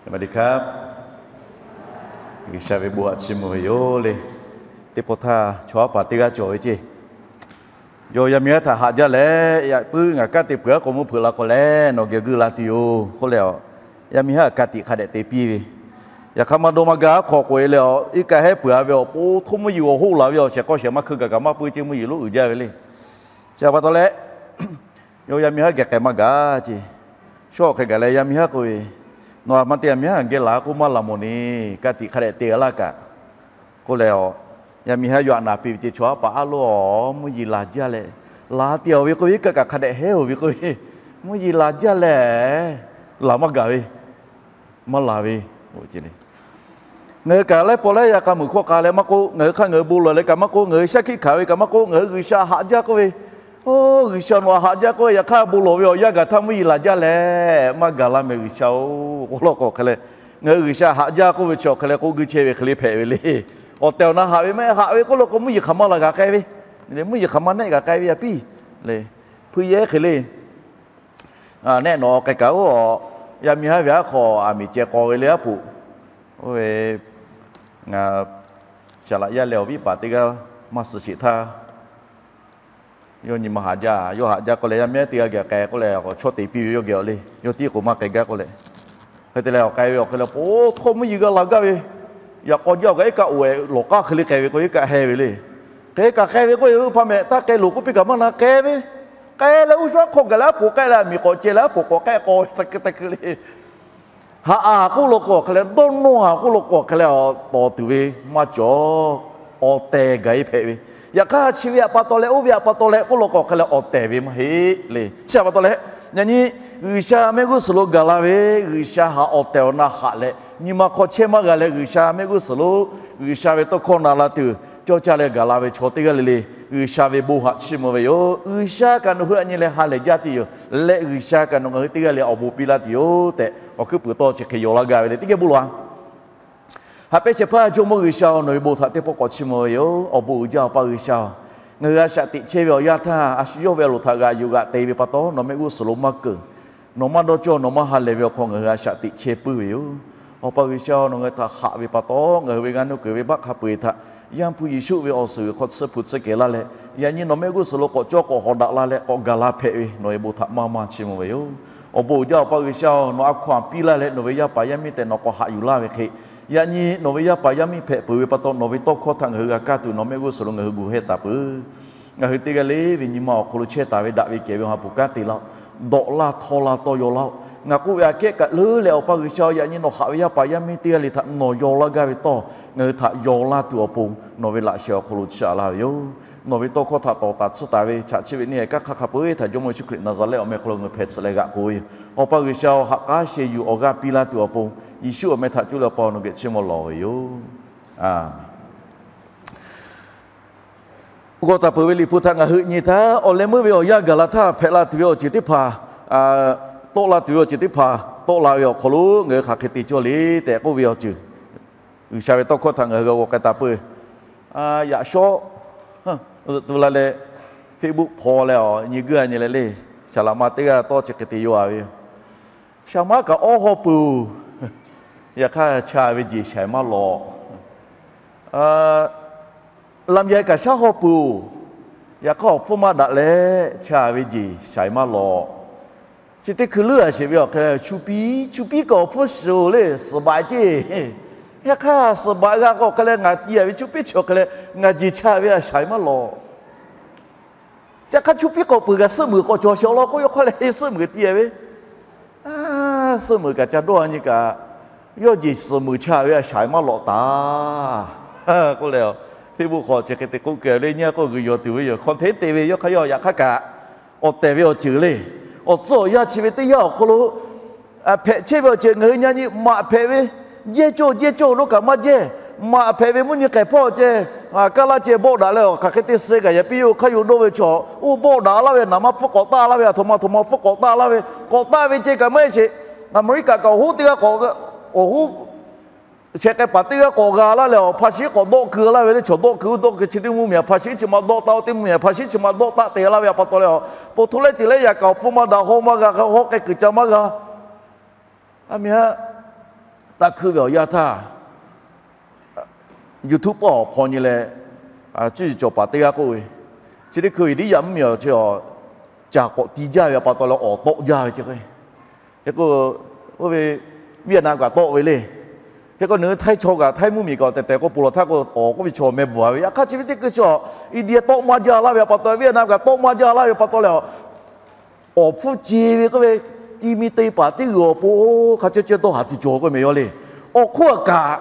สวัสดีครับ G'uiˬsha ve bon haꞈ chiˇ mvuh ve yoˬ le. Teˇ pawˆ htaˇ chaw haˉ paˍ teˇ g'aˇ cawˬ ve ceˇ. Yawˇ yaˇ miˇ haˉ htaꞈ haꞈ jaˇ leh, Yaꞈ puiˉ ngaˬ kaˇ te peuˬ aˉ k'o mvuhˇ hpeuꞈ la k'o leh nawˬ geh g'uiˇ la tuˬ yoˬ k'oˆ leh, yaˇ miˇ haˉ kaꞈ ka tiꞈ hk'a dehꞈ te piˇ ve. Yaꞈ hk'aˇ maˇ dawˇ maˇ gaˇ aˉ hk'aw k'oꞈ e leh, iˉ kaˆ hehˉ peuˬ a ve awˬ po htoˇ mvuhˇ yeˬ awˬ hoˆ laˬ ve awˬ shehˍ k'aw shehˍ maˇ hkui gaˬ kaꞈ maˇ peuˬ ceˇ, mvuhˇ yeˬ lonˉ uiˍ jaˇ ve le. Chi pa taw leh, yawˇ yaˇ miˇ haˉ geh k'ai maˇ gaˬ ceˇ. Shawˉ hk'e gaˬ leh yaˇ miˇ haˉ k'oˆ ve, Nawˬ a ma te yaˇ miˇ haˉ geh laˬ k'oˆ maˇ laˬ mawˬ ni, ka tiꞈ hk'a dehꞈ te laˇ kaꞈ k'oˆ leh, yaˇ miˇ haˉ yawˇ aꞈ naˍ piˇ ve ceˇ, Chaw haˉ paˍ aˉ loˉ a, mvuhˇ yeˬ laˬ jaˇ leh, laˬ te awˬ ve k'oˆ ve iˉ kaˆ kaꞈ hk'a dehꞈ hehˉ oˬ ve k'oˆ ve, mvuhˇ yeˬ laˬ jaˇ leh, laˬ maˇ gaˬ ve, maˇ laˬ ve. Ngaˬ hui kaꞈ laiˉ pawˆ laiˉ yaˇ k'a muiˬ hkawˇ k'a leh maˇ k'oˆ, ngaˬ hui hk'aˇ ngaˬ hui bon lawˬ leh kaꞈ maˇ k'oˆ, ngaˬ hui shaˉ hkiˆ hkanˍ ve kaꞈ maˇ k'oˆ, ngaˬ hui G'uiˬsha haꞈ jaˇ k'oˆ ve, Oˇ G'uiˬsha nawˬ aꞈ haꞈ jaˇ k'oˆ ve, yaꞈ hk'aˇ bon lawˬ ve awˬ yanˇ gaˬ htaˇ mvuhˇ yeˬ laˬ jaˇ leh maˇ gaˬ laˇ meh G'uiˬsha-oˬ k'oˆ law k'o hk'e leh, ngaˬ hui G'uiˬsha haꞈ jaˇ k'oˆ ve chi awˬ hk'e leh k'oˆ guˇ chehˇ ve hk'e le hpehꞈ ve le. Awˬ tehˬ awˬ na haꞈ ve maˇ haꞈ ve k'oˆ law k'o mvuhˇ yeˬ hk'aˬ maˇ laˬ g'a k'ai ve, mvuhˇ yeˬ hk'aˬ maˇ nehˆ g'a k'ai ve yaˇ piˇ le. Hpuiˇ yehˇ hk'e le. Nehˆ nawˬ k'ai kaꞈ oˇ, yaˇ miˇ haˉ ve aˉ hk'aw aˬ miˍ ceh k'aw ve le aˉ poꞈ. Oˇ ve, ngaˬ shaˍ laꞈ yaˇ leh awˬ viˉ paˍ teˇ g'aˇ maˇ suh sheˍ htaˇ, yawˇ nyi ma haꞈ jaˇ, yawˇ haꞈ jaˇ k'oˆ leh yaˇ miˇ haˉ teˇ g'aˇ geh k'ai k'oˆ leh, chaw te piˇ ve yawˇ geh awˬ le, yawˇ tiˉ k'o maˇ k'ai gaˇ k'oˆ leh, hk'e te leh awˬ k'ai ve awˬ hk'e leh, po htaw mvuhˇ yeˬ g'a laˬ gaˇ ve, yaꞈ k'aw jaˇ awˬ kaꞈ iˉ kaˆ oˬ ehˍ lawˬ k'aˇ hk'e le k'ai ve k'o iˉ kaˆ heh ve le. Hk'e kaꞈ k'ai ve k'oˆ ve, oˇ hpaˇ meh taˇ k'ai loˬ k'oˆ piˇ kaꞈ maˇ na k'ai ve. K'ai leh uˉ shuaˉ hk'aw gaˬ leh aˉ poꞈ k'ehˆ leh miˬ k'awꞈ ceh leh aˉ poꞈ k'awꞈ k'ehˆ k'aw ve taˇ keu taˇ keu le. Haꞈ a k'oˆ law k'o awˬ hk'e leh, dawˇ nawˇ a k'oˆ law k'o awˬ hk'e leh, tawˍ tuˬ ve maˇ cawˬ. Awˬ tehˬ gaˬ e hpehꞈ ve. Yaꞈ hk'aˇ chi ve aꞈ pa taw leh oˇ ve aꞈ pa taw leh k'oˆ law k'o awˬ hk'e leh awˬ tehˬ ve maˇ heˆ le. Chi aꞈ pa taw leh, yaꞈ nyi G'uiˬsha mehˆ g'uˇ suhˍ lo gaˬ la ve, G'uiˬsha haꞈ awˬ tehˬ awˬ na haꞈ leh nyi ma hk'aw chehˇ maˇ g'a leh G'uiˬsha mehˆ g'uˇ suhˍ lo G'uiˬsha ve tawˇ hkawˇ na la tuˬ cawˇ caˇ leh gaˬ la ve chaw teˇ g'aˇ le le, G'uiˬsha ve bon haꞈ chiˇ mvuh ve yoˬ. G'uiˬsha kaꞈ nawˬ hui aꞈ nyi leh ha lehˬ jaˇ tuˬ yoˬ. Leh G'uiˬsha kaꞈ nawˬ ngaˬ hui teˇ g'aˇ le awˬ bon piˇ laˇ tuˬ yoˬ tehꞈ awˬ hkuiˉ puiˍ tawˇ chi hk'e yaw laˇ gaˇ ve le. Teˇ geh bon lawˬ a. Haꞈ pehnˇ shehˍ hpaˇ Jawˇmawˇ G'uiˬsha-oˬ, nawˬ ve bon htaꞈ teˇ pawˆ k'awꞈ chiˇ mvuh ve yoˬ. Awˬ bon uiˍ jaˇ Awˬ pa G'uiˬsha-oˬ, ngaˬ hui a shaꞈ teꞈ chehˇ ve awˬ yanˇ htaˇ a shu yawˇ ve a loˍ htaꞈ g'aꞈ yuˬ g'aꞈ te ve pa taw nawˬ mehˆ g'uˇ suhˍ lo maˇ keunˍ. Nawˬ maˇ dawˇ cawˇ, nawˬ maˇ ha lehˬ ve awˬ hk'aw ngaˬ hui a shaꞈ teꞈ chehˇ puiˉ ve yoˬ. Awˬ pa G'uiˬsha-oˬ, nawˬ ngaˬ hui htaꞈ haꞈ ve pa taw ngaˬ hui ve g'aˇ nuˇ kuiˬ ve baˆ hk'a peu-eˬ htaꞈ Yaˇ hpu Yeˍsuˆ ve awˬ suhˍ g'uiˬ hk'aw tsuhˇ hpu tsuhˇ kehˬ laˇ leh, yaꞈ nyi nawˬ mehˆ g'uˇ suhˍ lo k'awꞈ cawˇ k'awꞈ hawꞈ daꞈ la leh k'awꞈ gaˬ la hpehꞈ ve nawˬ ve bon htaꞈ maˇ maˇ chiˇ mvuh ve yoˬ. Awˬ bon uiˍ jaˇ Awˬ pa G'uiˬsha-oˬ, nawˬ a hkaw anˬ piˇ laˇ leh nawˬ ve yaˇ paˍ yaˇ miˇ tehꞈ nawˬ k'awꞈ haꞈ yuˬ laˇ ve hk'e, yaꞈ nyi nawˬ ve yaˇ paˍ yaˇ miˇ hpehꞈ peuˬ ve pa taw nawˬ ve tawˇ hkawˇ htaꞈ ngaˬ hui g'a kaˇ tuˬ nawˬ mehˆ g'uˇ suhˍ lo ngaˬ hui gu heh taˍ peuˬ. Ngaˬ hui teˇ g'aˇ le ve nyi ma awˬ hk'aw lo chehˇ taˍ ve daꞈ ve kehˬ ve Awˬ ha hpu kanˉ te laˇ-oˆ. Dawꞈ laˇ htawˇ laˇ tawˇ yaw laˇ-oˆ. Ngaˬ k'oˆ ve aꞈ kehˉ kaꞈ leuˉ leh Awˬ pa G'uiˬsha-oˬ, yaꞈ nyi nawˬ haꞈ ve yaˇ paˍ yaˇ miˇ teˇ g'aˇ le htaꞈ nawˬ yaw laˇ gaˇ ve tawˇ ngaˬ hui htaꞈ yaw laˇ tuˬ awˬ pon nawˬ ve laꞈ sheh awˬ hk'aw lo chaꞈ laˇ ve yoˬ. Nawˬ ve tawˇ hkawˇ htaꞈ tawˍ taˍ tsuhˇ taˍ ve chaꞈ chi ve neˇ haiˬ kanˉ hk'aˇ hk'a peu-eˬ htaꞈ Jawˇmawˇ Yeˍsuˆ Hkriꞈ Naˍzaˍrehˆ awˬ meh hk'aw lo ngaˬ hui hpehꞈ tcuh leh g'aꞈ k'oˬ ve yoˬ. Awˬ pa G'uiˬsha-oˬ, ha k'aˉ sheh yuˬ awˬ g'aˇ piˇ laˇ tuˬ awˬ pon Yeˍsuˆ awˬ meh htaꞈ cuˇ leh Awˬ pa nawˬ geh chiˇ mvuh lawˬ ve yoˬ. Aˬ G'aw taˍ peuˬ ve Liꞈ hpu htaꞈ ngaˬ hui nyi htaˇ, awˬ leh meuˇ ve awˬ yanˇ gaˬ la htaˇ hpehꞈ la tuˬ ve awˬ ceuˬ teˇ hpaˍ, tawˆ la tuˬ ve awˬ ceuˬ teˇ hpaˍ tawˆ la ve awˬ hk'aw lo ngaˬ hui hk'aˬ hk'e te cawˇ le tehꞈ k'oˆ ve awˬ ceuˬ, G'uiˬsha ve tawˇ hkawˇ htaꞈ ngaˬ hui g'a g'aw k'ai taˍ peuˬ. Yaꞈ shawˉ tu la leh Facebook hpaw leh awˬ nyi guiˇ a nyi leh le, shaˍ laꞈ ma teˇ g'aˇ tawˇ chi hk'e te yaw a ve yoˬ. Shaˍ maˉ kaꞈ awˇ haw peuˬ-oˬ, yaꞈ hk'aˇ chaˇ ve jeˬ shaiˍ maˇ lawꞈ. Lamˬ yaꞈ kaꞈ shaˉ haw peuˬ-oˬ, yaꞈ hk'aˇ awˬ hpfuhˇ maˇ daꞈ leh chaˇ ve jeˬ shaiˍ maˇ lawꞈ. Chi teˇ hkui leuˉ a sheˍ ve awˬ hk'e leh, chu piˇ chu piˇ kaꞈ awˬ hpfuhˇ shiˍ-oˬ le, suhˍ baꞈ ceˇ. Yaꞈ hk'aˇ suhˍ baꞈ g'a k'o awˬ hk'e leh ngaˬ ti a ve chu piˇ chi awˬ hk'e leh ngaˬ jeˬ chaˇ ve a shaiˍ maˇ lawꞈ. Yaꞈ hk'aˇ chu piˇ k'awꞈ peuˬ kaꞈ suhˆ meunˍ k'awꞈ cawˬ sheˍ awˬ lawn k'oˆ, yawˇ hk'aˇ leh suhˆ meunˍ ti a ve, suhˆ meunˍ kaꞈ ca dawˇ a nyi kaꞈ, yawˇ jeˬ suhˍ meunˍ chaˇ ve a shaiˍ maˇ lawꞈ taˍ k'oˆ leh, Facebook hk'aw chi hk'e te k'oˆ keu le, nyi a k'o g'uiˬ yawˬ tuˬ ve yoˬ, hk'aw hteˉ te ve yawˇ hk'aˇ yawˇ yaꞈ hk'aˇ kaꞈ awˬ tehˬ ve awˬ ceuˬ le. Awˬ tcuhˇ awˬ yanˇ chi ve teˇ yanˇ awˬ hk'aw lo hpehꞈ chehˇ ve awˬ ceuˬ ngaˬ hui nyi a nyi maꞈ hpehꞈ ve, jehˇ cawˇ jehˇ cawˇ lo kaꞈ maˇ jehˇ. Maꞈ hpehꞈ ve mvuhˇ nyi k'ehˬ hpawˇ ceh, kaˇ laˇ ceh bawˆ daꞈ leh awˬ hk'aˬ hk'e te suh kaꞈ yaꞈ piˇ yoˬ hk'aˇ yoˬ dawˇ ve chaw, oˇ bawˆ daꞈ laˇ ve naˍ ma hpfuhˇ k'awꞈ taˆ laˇ ve, aˬ htoꞈ ma htoꞈ ma hpfuhˇ k'awꞈ taˆ laˇ ve, k'awꞈ taˆ ve ceh kaꞈ maˇ heˆ sheˍ. Aˍmeˍriˆkaꞈ kaꞈ awˬ hoˉ teˇ g'aˇ k'awꞈ, awˬ hoˉ sheh k'ai paˍ teˇ g'aˇ k'awꞈ g'a laˇ leh awˬ hpa shiˉ k'awꞈ dawˆ keu laˇ ve le, chaw dawˆ keu dawˆ keu chi teˇ mvuhˇmiˬ hpha shiˉ chi ma dawˆ taˆ, oˇ teˇ mvuhˇmiˬ hpha shiˉ chi ma dawˆ taˆ te laˇ ve aˬ pa taw leh, po hto leh ceuˬ leh yaꞈ kaꞈ awˬ hpfuhˇ maˇ daꞈ, haw maˇ g'a, haw k'ai kuiˬ ca maˇ g'a. A miˬ haꞈ taˇ hkuiˇ ve awˬ yanˇ htaˇ, YouTube pawˆ awˬ hpaw nyi leh, cuˇ yiˍ cawˬ paˍ teˇ g'aˇ k'oˆ ve, chi teˇ hkui Eˇliˇyaꞈ mvuhˇmiˬ awˬ chi awˬ caˬ k'awꞈ ti jaˇ ve pa taw leh awˬ tawˆ jaˇ ve ce k'o, hk'e k'o, oˇ ve Vietnam kaꞈ tawˆ ve le. Hk'e k'o, nawˬ hui Htaiˇ chaw kaꞈ Htaiˇ mvuhˇmiˬ kaꞈ awˬ tehˬ tehˬ k'o, ponˬ lawˬ htaˇ k'o, awˬ k'oˆ ve chaw meh bvuhˬ ve, yaꞈ hk'aˇ chi ve teˇ hkui chi awˬ India tawˆ maˇ jaˇ laˇ ve pa taw, Vietnam kaꞈ tawˆ maˇ jaˇ laˇ ve pa taw leh, awˬ hpfuhˇ ce ve k'oˆ ve, ti mi te paˍ teˇ g'uiˬ awˬ pon hk'a ceh ceh dawˇ haˍ tuˬ cawˬ k'oˆ meh yaw le. Awˬ hk'oˆ a kaꞈ,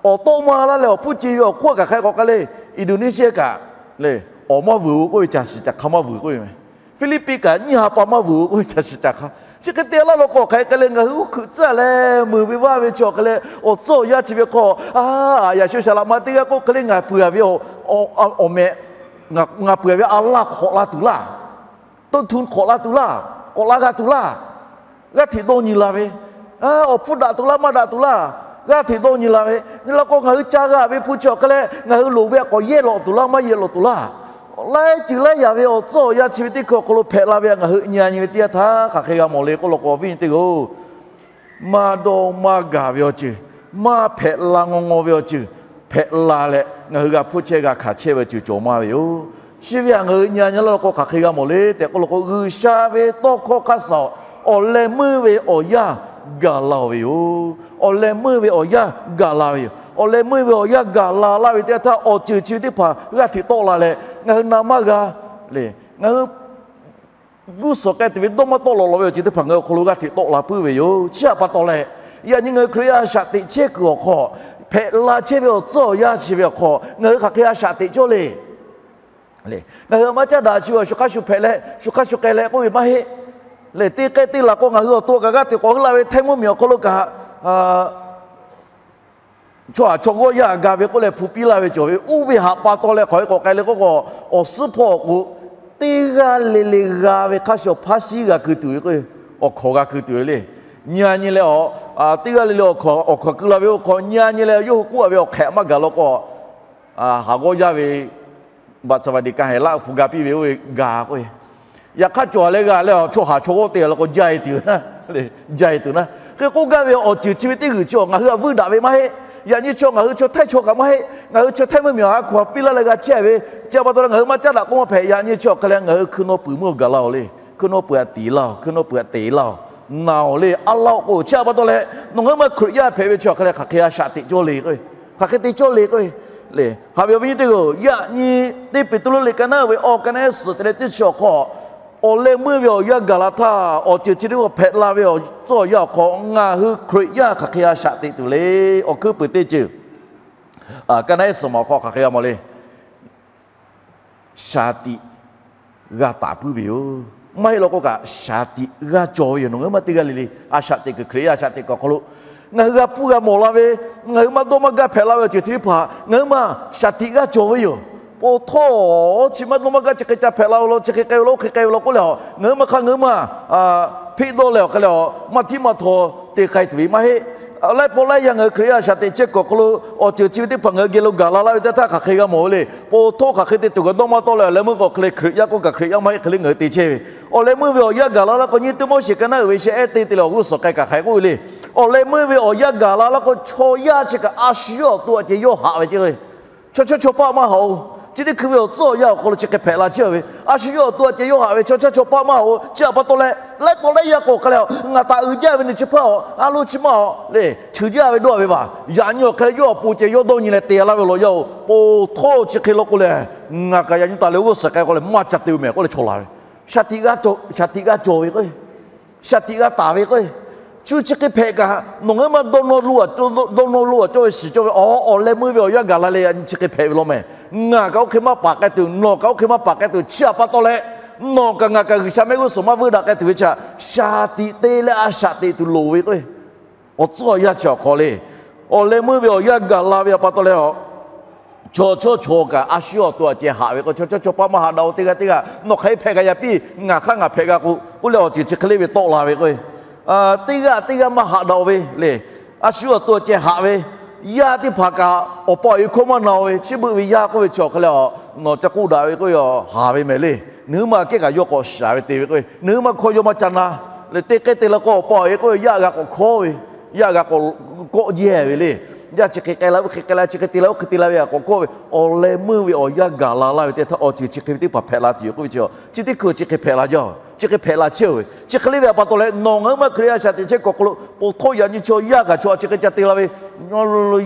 awˬ tawˆ maˇ laˇ leh awˬ hpfuhˇ ce ve awˬ hk'oˆ a kaꞈ hk'a k'awꞈ k'ai le. Indonesia kaꞈ le, awˬ maˇ vuiˬ-oˬ k'oˆ ve, caˬ shiˍ caˬ hk'a maˇ vuiˬ k'oˆ ve meh. Philippines kaꞈ nyiˇ ha pa maˇ vuiˬ-oˬ k'oˆ ve, caˬ shiˍ caˬ hk'a. Chi hk'e te laˇ law k'o, hk'aˬ hk'e k'ai leh ngaˬ hui uˉ hkuiꞈ tcuhˉ leh mui ve vaˇ ve chi awˬ hk'e leh awˬ tcuhˉ awˬ yanˇ chi ve hk'aw, a, yaꞈ sho shaˍ laꞈ ma teˇ g'aˇ k'oˆ hk'e le, ngaˬ peuˬ-a ve awˬ meh, ngaˬ peuˬ-a ve a laˇ hk'awꞈ la tuˬ laˇ, toˇ htu hk'awꞈ la tuˬ laˇ, k'awꞈ la g'a tuˬ laˇ, g'aˇ hteꞈ dawˇ nyi la ve, awˬ hpfuhˇ daꞈ tuˬ laˇ maˇ daꞈ tuˬ laˇ, g'aˇ hteꞈ dawˇ nyi la ve, nyi la k'o ngaˬ hui ca g'a ve hpu chi awˬ hk'e leh ngaˬ hui loˍ ve a k'awꞈ yehˇ lawꞈ tuˬ laˇ maˇ yehˇ lawꞈ tuˬ laˇ, laiˉ ceuˬ laiˉ yaꞈ ve awˬ tcuhˉ awˬ yanˇ chi ve teˇ hkui awˬ hk'aw lo hpehꞈ la ve ngaˬ hui nyi-a nyi ve teˇ yanˇ htaˇ hk'aˬ hk'e g'a mawˬ le k'oˆ law k'o, awˬ viˉ nyi teˇ hpaˍ-oˬ, maˇ dawˇ maˇ gaˬ ve awˬ ceuˬ, maˇ hpehꞈ la ngaw ngaw ve awˬ ceuˬ hpehꞈ la leh, ngaˬ hui g'a hpuˇ chehˇ g'a hkanˍ chehˇ ve awˬ ceuˬ cawˬ maˇ ve yoˬ. Chi ve htaꞈ ngaˬ hui nyi-a nyi laˇ law k'o, hk'aˬ hk'e g'a mawˬ le tehꞈ k'oˆ law k'o, G'uiˬsha ve tawˇ hkawˇ hk'aˇ suh awˬ leh meuˇ ve awˬ yanˇ gaˬ la-oˬ ve yoˬ. Awˬ leh meuˇ ve awˬ yanˇ gaˬ la ve yoˬ. Awˬ leh meuˇ ve awˬ yanˇ gaˬ la laˇ ve teˇ yanˇ htaˇ, awˬ ceuˬ chi ve teˇ hpaˍ g'aˇ hteꞈ tawˆ la leh, ngaˬ hui na maˇ g'a le. Ngaˬ hui g'uˇ suhˍ k'ai tuˬ ve dawˇ maˇ tawˆ lawꞈ lawꞈ ve awˬ ceuˬ teˇ hpaˍ ngaˬ hui awˬ hk'aw lo g'aˇ hteꞈ tawˆ la puiˉ ve yoˬ. Chi htaꞈ pa taw leh, yaꞈ nyi ngaˬ hui Hkriꞈ yaˇ a shaꞈ teꞈ chehˇ kuiˬ awˬ hk'aw, hpehꞈ la chehˇ ve awˬ tcuhˉ awˬ yanˇ chi ve awˬ hk'aw ngaˬ hui hk'aˬ hk'e a shaꞈ teꞈ cawˇ le. Ngaˬ hui maˇ caˉ daꞈ chi ve awˬ shu hk'aˇ shu hpehꞈ leh shu hk'aˇ shu k'ai leh k'oˆ ve maˇ heˆ. Lehˬ, teˇ k'ehˆ teˇ laˬ k'o ngaˬ hui awˬ to kaꞈ g'aˇ hteꞈ k'awꞈ heuˆ la ve Htaiˇ mvuhˇmiˬ awˬ hk'aw lo kaꞈ, chaw haˍ chaw g'awˇ yaˇ ga ve k'oˆ leh hpu piˇ laˇ ve cawˬ ve, oˇ ve htaꞈ pa taw leh hk'aˬ hk'e k'awꞈ k'ai le k'oˆ k'o, awˬ suhˉ hpawˇ awˬ k'o, teˇ g'aˇ le le g'a ve hk'a shuˍ hpaˇ shiˉ g'a keu tuˬ ve k'o, awˬ hkawnˍ g'a keu tuˬ ve le. Nyi-a nyi leh, teˇ g'aˇ le le awˬ hkawnˍ keu la ve awˬ hk'aw nyi-a nyi leh, yawˇ hui k'oˆ-a ve awˬ hk'ehꞈ maˇ gaˬ law k'o, haˍ g'awˇ yaˇ ve baꞈ tsaˍ vaˍ diˍ ka hehˍ laˇ hpu ga piˇ ve oˇ ve ga k'o, yaꞈ hk'aˇ cawˬ leh g'a leh, chaw haˍ chaw g'awˇ te law k'o, jaˇ-e tuˬ, jaˇ-e tuˬ na. Hk'e k'oˆ gaˇ ve awˬ ceuˬ chi ve teˇ g'uiˬ chi awˬ ngaˬ hui htaꞈ vuiˇ daꞈ ve maˇ heˆ. Yaꞈ nyi chi ngaˬ hui chaw Htaiˇ chaw kaꞈ maˇ heˆ. Ngaˬ hui chaw Htaiˇ mvuhˇmiˬ awˬ ha hkaw piˇ laˇ leh g'a chehˇ ve, chi pa taw leh ngaˬ hui maˇ caˉ daꞈ k'oˆ maˇ hpehꞈ. Yaꞈ nyi chi awˬ hk'e leh ngaˬ hui hkui nawˇ peuˬ meuˇ awˬ gaˬ la-oˬ le. Hkui nawˇ peuˬ htaꞈ tiˍ laˇ-oˬ, hkui nawˇ peuˬ htaꞈ te laˇ-oˬ, na-oˬ le a laˇ-oˬ k'o, chi pa taw leh nawˬ ngaˬ hui maˇ Hkriꞈ yaˇ hpehꞈ ve chi awˬ hk'e leh hk'aˬ hk'e a shaꞈ teꞈ cawˇ le k'o, hk'aˬ hk'e te cawˇ le k'o, le haꞈ ve awˬ viˉ nyi teˇ g'aˇ-oˬ, yaꞈ nyi teˇ Peˍtruˆ liꞈ ka naˉ uiˍ ve awˬ ka naˉ suhˍ te leh teˇ chi awˬ hk'aw, awˬ leh meuˇ ve awˬ yanˇ gaˬ la htaˇ, awˬ ceuˬ chi teˇ hpaˍ hpehꞈ la ve awˬ tcuhˉ awˬ yanˇ awˬ hk'aw, ngaˬ hui Hkriꞈ yaˇ hk'aˬ hk'e a shaꞈ teꞈ tuˬ le. Awˬ hkuiˉ puiˍ teˇ ceuˬ, ka naˉ suhˍ ma awˬ hk'aw hk'aˬ hk'e g'a mawˬ le. Shaˍ tiꞈ g'a taˍ puiˉ ve yoˬ. Maˇ heˆ law k'o kaꞈ, shaˍ tiꞈ g'a cawˬ ve yoˬ. Nawˬ ngaˬ hui maˇ teˇ g'aˇ le le a shaꞈ teꞈ kuiˬ, Hkriꞈ yaˇ a shaꞈ teꞈ kuiˬ awˬ hk'aw lo ngaˬ hui g'a hpuˇ g'a mawˬ la ve, ngaˬ hui maˇ dawˇ maˇ gaˇ hpehꞈ la ve awˬ ceuˬ chi teˇ hpaˍ ngaˬ hui maˇ shaˍ tiꞈ g'a cawˬ ve yoˬ. Pon htawˇ, chi maˇ dawˇ maˇ gaˇ chi hk'e ca hpehꞈ la ve law, chi hk'e k'ai ve law, oˇ hk'e k'ai ve law k'oˆ leh, ngaˬ hui maˇ hk'aˇ ngaˬ hui maˇ hpeˆ dawˇ leh awˬ hk'e leh, maˇ htiˉ maˇ htaw te k'ai tuˬ ve maˇ heˆ. Laiˉ pawˆ laiˉ yaˇ ngaˬ hui Hkriꞈ yaˇ a shaꞈ teꞈ chehˇ kuiˬ awˬ hk'aw lo awˬ ceuˬ chi ve teˇ hpaˍ ngaˬ hui geh lo gaˬ la laˇ ve teˇ htaˇ hk'aˬ hk'e g'a mawˬ ve le. Pon htawˇ hk'aˬ hk'e te tuˬ kaꞈ dawˇ maˇ tawˆ leh, awˬ leh meuˇ ve awˬ hk'e leh Hkriꞈ yaˇ k'oˆ kaꞈ Hkriꞈ yaˇ maˇ heˆ hk'e le ngaˬ hui te chehˇ ve. Awˬ leh meuˇ ve awˬ yanˇ gaˬ la laˇ k'o, nyiˇ Tiˆmoˉseˍ ka naˉ uiˍ ve shehˆ ehˉ teˇ te leh awˬ g'uˇ suhˍ k'ai kaꞈ hk'aˬ hk'e k'oˆ ve le. Awˬ leh meuˇ ve awˬ yanˇ gaˬ la laˇ k'o, chaw yaˇ chi kaꞈ a shu yawˇ awˬ to aꞈ ceh yawˇ haꞈ ve ce. Chaw chawˇ chaw paˆ maˇ haꞈ-oˬ. Chi teˇ hkui ve awˬ tcuhˉ awˬ yanˇ awˬ hk'aw lo chi hk'e hpehꞈ la chehˇ ve, a shu yawˇ awˬ to aꞈ ceh yawˇ haꞈ ve, chaw chawˇ chaw paˆ maˇ haꞈ-oˬ. Chi htaꞈ pa taw leh, laiˉ pawˆ laiˉ yaˇ k'o hk'e leh, ngaˬ htaꞈ uiˍ jaˇ ve ni chi hpaˇ-oˬ, a lo chi maˇ-oˬ le, cheuˬ jaˇ ve dawˇ ve vaˬ. Yaꞈ nyi awˬ hk'e leh yawˇ awˬ pon ceh yawˇ dawˇ nyi leh te laˇ ve law yaˇ-oˬ. Pon htawˇ chi hk'e law k'o lehˬ, ngaˬ kaꞈ yaꞈ nyi taˍ leh g'uˇ suhˍ k'ai k'o leh maˇ ca te-o mehˍ k'oˆ leh chaw la ve. Shaˍ tiꞈ g'a cawˬ, shaˍ tiꞈ g'a cawˬ ve k'o, shaˍ tiꞈ g'a taˍ ve k'o, cuˇ chi hk'e hpehꞈ kaꞈ nawˬ ngaˬ hui maˇ dawˇ nawˇ lo a, dawˇ nawˇ lo a cawˇ ve shiˍ cawˇ ve, awˬ leh meuˇ ve awˬ yanˇ gaˬ la leh yaꞈ nyi chi hk'e hpehꞈ ve law mehˍ. Ngaˬ kaꞈ oˇ hk'e maˇ paˍ k'ai tuˬ, nawˬ kaꞈ oˇ hk'e maˇ paˍ k'ai tuˬ, chi htaꞈ pa taw leh, nawˬ kaꞈ ngaˬ kaꞈ G'uiˬsha mehˆ g'uˇ suhˍ maˇ vuiˇ daꞈ k'ai tuˬ ve chi htaꞈ shaˍ tiꞈ te leh a shaꞈ teꞈ tuˬ loˍ ve k'o, awˬ tcuhˉ awˬ yanˇ chi awˬ hk'aw le. Awˬ leh meuˇ ve awˬ yanˇ gaˬ la ve pa taw leh, chaw chawˇ chaw kaꞈ a shu yawˇ awˬ to aꞈ ceh haꞈ ve k'o, chaw chawˇ chaw paˆ maˇ haꞈ daꞈ-oˬ. Teˇ g'aˇ teˇ g'aˇ nawˬ hk'aˬ hk'e hpehꞈ kaꞈ yaꞈ piˇ, ngaˬ hk'aˇ ngaˬ hpehꞈ g'a k'o k'oˆ leh awˬ ceuˬ chi hk'e le ve tawˆ la ve k'o, teˇ g'aˇ teˇ g'aˇ maˇ haꞈ daꞈ-oˬ ve le. A shu yawˇ awˬ to aꞈ ceh haꞈ ve, yaˇ teˇ hpaˍ kaꞈ awˬ pa awˬ e hkawˇ maˇ na-oˬ ve, chi beuꞈ ve yaˇ k'oˆ ve chi awˬ hk'e leh, nawˬ ca k'oˆ daꞈ ve k'oˆ ve, haˍ ve mehˍ le. Nawˬ hui maˇ kehˉ kaꞈ yawˇ k'awꞈ shaˍ ve te ve k'o, nawˬ hui maˇ hkawˇ yawˇ maˇ ca na. Leh teˇ hk'e te leh k'o awˬ pa awˬ e k'oˆ ve yaˇ g'a k'awꞈ hkawˇ ve, yaˇ g'a k'awꞈ kawˆ jehˇ ve le. Yaˇ chi hk'e k'ai la, oˇ hk'e k'ai la, chi hk'e te la, oˇ hk'e te la ve htaꞈ k'awꞈ kawˆ ve, awˬ leh meuˇ ve awˬ yanˇ gaˬ la laˇ ve teˇ htaˇ, awˬ ceuˬ chi hk'e ve teˇ hpaˍ hpehꞈ la tuˬ yoˬ k'oˆ ve chi, chi teˇ hkui chi hk'e hpehꞈ la jaˇ, chi hk'e hpehꞈ la chehˇ-oˬ ve. Chi hk'e le ve pa taw leh, nawˬ ngaˬ huiˉ ma Hkriꞈ yaˇ shaˍ tiꞈ chehˇ kuiˬ awˬ hk'aw lo, po htawˇ yaꞈ nyi chaw yaˇ kaꞈ chaw chi hk'e ca te la ve,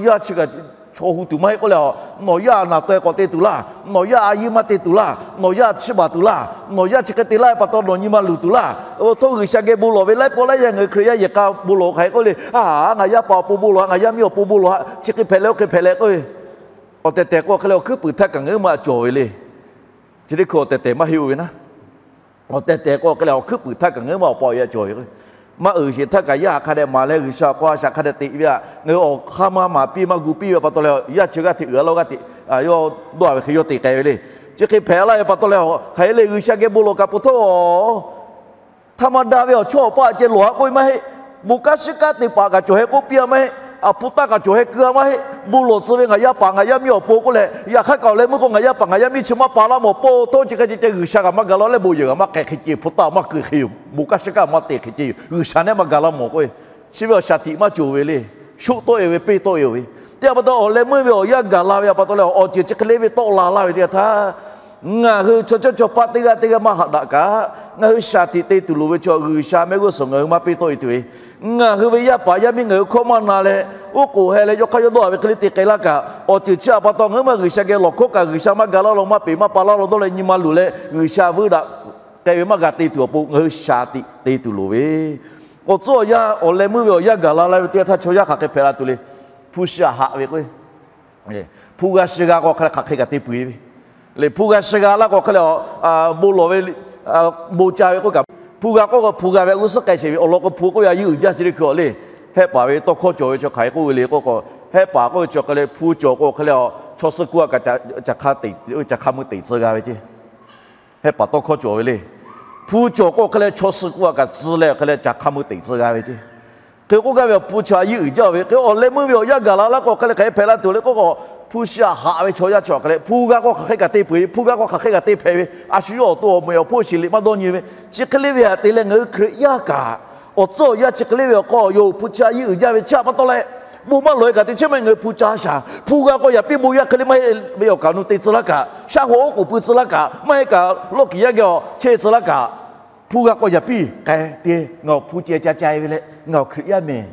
yaˇ chi kaꞈ chaw hu tuˬ maˇ heˆ k'oˆ leh, nawˬ yaˇ naˬ taweh k'awꞈ te tuˬ laˇ, nawˬ yaˇ a yeˇ maˇ te tuˬ laˇ, nawˬ yaˇ chiˇ baˬ tuˬ laˇ, nawˬ yaˇ chi hk'e te laˇ ve pa taw nawˬ nyi ma luˬ tuˬ laˇ. Awˬ htawˇ G'uiˬsha geh bon lawˬ ve laiˉ pawˆ laiˉ yaˇ ngaˬ hui Hkriꞈ yaˇ yehˬ k'a bon lawˬ hk'aˬ hk'e k'oˆ le, a, ngaˬ yaˇ paˍ awˬ pon bon lawˬ haꞈ, ngaˬ yaˇ miˇ awˬ pon bon lawˬ haꞈ, chi hk'e hpehꞈ leh oˇ hk'e hpehꞈ leh k'oˆ ve, awˬ tehˬ tehˬ k'o hk'e leh awˬ hkuiˉ puiˍ htaˇ kaꞈ ngaˬ huiˉ ma cawˬ ve le. Chi teˇ hkui awˬ tehˬ tehˬ maˇ heˆ-oˬ ve naˉ. Awˬ tehˬ tehˬ k'o hk'e leh awˬ hkuiˉ puiˍ htaˇ kaꞈ ngaˬ huiˉ ma awˬ pa awˬ yaˇ cawˬ ve k'o, maˇ uiˍ sheˍ htaˇ kaꞈ yaˇ hk'a dehꞈ maˍ leh G'uiˬsha awˬ hk'aw a shaꞈ hk'a dehꞈ teꞈ ve htaꞈ ngaˬ hui awˬ hk'aˇ maˇ maˍ piˇ maˇ gu piˇ ve pa taw leh, yaˇ chi g'aˇ hteꞈ uiˍ a lawˇ g'aˇ hteꞈ yawˇ dawˇ a ve hk'e yawˇ te k'ai ve le. Chi hk'e hpehꞈ laˇ ve pa taw leh, hk'aˬ hk'e le G'uiˬsha geh bon lawˬ kaꞈ po htawˇ htaˇ maˇ daꞈ ve awˬ chawˇ awˬ paˆ ceh lawˬ haꞈ k'oˆ ve maˇ heˆ. Bon kanˉ shiˉ kanˉ te paˍ kaꞈ cawˬ heh k'oˆ piˇ a maˇ heˆ. A hpu taˇ kaꞈ cawˬ heh keu a maˇ heˆ. Bon lawˬ tcuh ve ngaˬ yaˇ paˍ ngaˬ yaˇ miˇ awˬ pon k'oˆ leh, yaꞈ hk'aˇ kaꞈ awˬ leh meuˇ k'o ngaˬ yaˇ paˍ ngaˬ yaˇ miˇ chi maˇ pa laˇ mawˬ, po htawˇ chi hk'e ceh ceh G'uiˬsha kaꞈ maˇ ga laˇ leh bon yehˬ kaꞈ maˇ k'ai hk'e ceh, hpu taˇ maˇ keu hk'e yoˬ, bon kanˉ shiˉ kanˉ maˇ te hk'e ceh yoˬ, G'uiˬsha nehˉ maˇ ga laˇ mawˬ k'oˆ ve, chi ve awˬ shaˍ tiꞈ maˇ cawˬ ve le. Shoˆ tawˆ e ve, peˇ tawˆ e ve, teˇ hpaˍ pa taw awˬ leh meuˇ ve awˬ yanˇ gaˬ la ve pa taw leh, awˬ ceuˬ chi hk'e le ve tawˆ la laˇ ve teˇ yanˇ htaˇ, ngaˬ hui chaw cawˇ chaw paˆ teˇ g'aˇ teˇ g'aˇ maˇ haꞈ daꞈ kaꞈ, ngaˬ hui shaˍ tiꞈ te tuˬ loˍ ve chaw G'uiˬsha mehˆ g'uˇ suhˍ ngaˬ hui maˇ peˇ tawˆ e tuˬ ve, ngaˬ hui ve yaˇ paˍ yaˇ miˇ ngaˬ hui hkawˇ maˇ na leh, oˉ k'oˍ heh leh yawˇ hk'aˇ yawˇ dawˇ a ve hk'e le te k'ai laˇ kaꞈ, awˬ ceuˬ chi htaꞈ pa taw ngaˬ huiˉ ma G'uiˬsha geh lawˬ hkawˇ kaꞈ G'uiˬsha maˇ ga laˇ law, maˇ peꞈ maˇ pa laˇ law dawˇ leh nyi ma luˬ leh G'uiˬsha vuiˇ daꞈ k'ai ve maˇ g'a te tuˬ awˬ pon ngaˬ hui shaˍ tiꞈ te tuˬ loˍ ve. Awˬ tcuhˉ awˬ yanˇ awˬ leh meuˇ ve awˬ yanˇ gaˬ la laˇ ve teˇ yanˇ htaˇ chaw yaˇ hk'aˬ hk'e hpehꞈ la tuˬ le. Hpu shi htaꞈ haꞈ ve k'o, hpu g'a shi g'a k'o hk'aˬ hk'e kaꞈ te peuˬ ve le. Hpu g'a shi g'a laˇ k'o hk'e leh, bon lawˬ ve, bon ca ve k'oˆ kaꞈ, hpu g'a k'oˆ k'o hpu g'a ve g'uˇ suhˉ k'ai sheˍ ve awˬ lawn k'o hpu k'oˆ ve a yeˇ uiˍ jaˇ chi teˇ hkui awˬ le. Hehˆ paˍ ve tawˇ hkawˇ cawˬ ve chaw hk'aˬ hk'e k'oˆ ve le k'oˆ k'o, hehˆ paˍ k'oˆ ve chi hk'e leh hpu cawˬ k'o hk'e leh, chaw suh ku a kaꞈ caꞈ hk'a mui teꞈ tcuh g'a ve ceˇ. Hehˆ paˍ tawˇ hkawˇ cawˬ ve le. Hpu cawˬ k'o hk'e leh chaw suh ku a kaꞈ tcuh leh hk'e leh caꞈ hk'a mui teꞈ tcuh g'a ve ceˇ. Hk'e k'oˆ gaˇ ve awˬ hpu chi a yeˇ uiˍ jaˇ ve hk'e awˬ leh meuˇ ve awˬ yanˇ gaˬ la laˇ k'o hk'e leh hk'aˬ hk'e hpehꞈ la tuˬ le k'oˆ k'o, hpu shi htaꞈ haꞈ ve chaw yaˇ chi hk'e leh hpu g'a k'o hk'aˬ hk'e kaꞈ te peuˬ ve, hpu g'a k'o hk'aˬ hk'e kaꞈ te hpehꞈ ve, a shu yawˇ awˬ to awˬ meh awˬ hpoˆ shiˍ liꞈ maˇ dawˇ nyi ve, chi hk'e le ve htaꞈ te leh ngaˬ hui Hkriꞈ yaˇ kaꞈ, awˬ tcuhˉ awˬ yanˇ chi hk'e le ve awˬ hk'aw yawˇ hpu chi a yeˇ uiˍ jaˇ ve chi htaꞈ pa taw leh, bon maˇ lawˬ e kaꞈ te chehˇ maˇ heˆ ngaˬ hui hpu ca shaˍ. Hpu g'a k'o yaꞈ piˇ bon yaˇ hk'e le maˇ heˆ ve awˬ kaꞈ nu te tcuh laˇ kaꞈ, shaˉ hoꞈ oˉ k'oˍ pui tcuh laˇ kaꞈ, maˇ heˆ kaꞈ lawˇ kiˍ yaˇ geh awˬ chehˇ tcuh laˇ kaꞈ, hpu g'a k'o yaꞈ piˇ k'ai te, ngaˬ awˬ hpu ceh ca ca e ve leh ngaˬ awˬ Hkriꞈ yaˇ mehˍ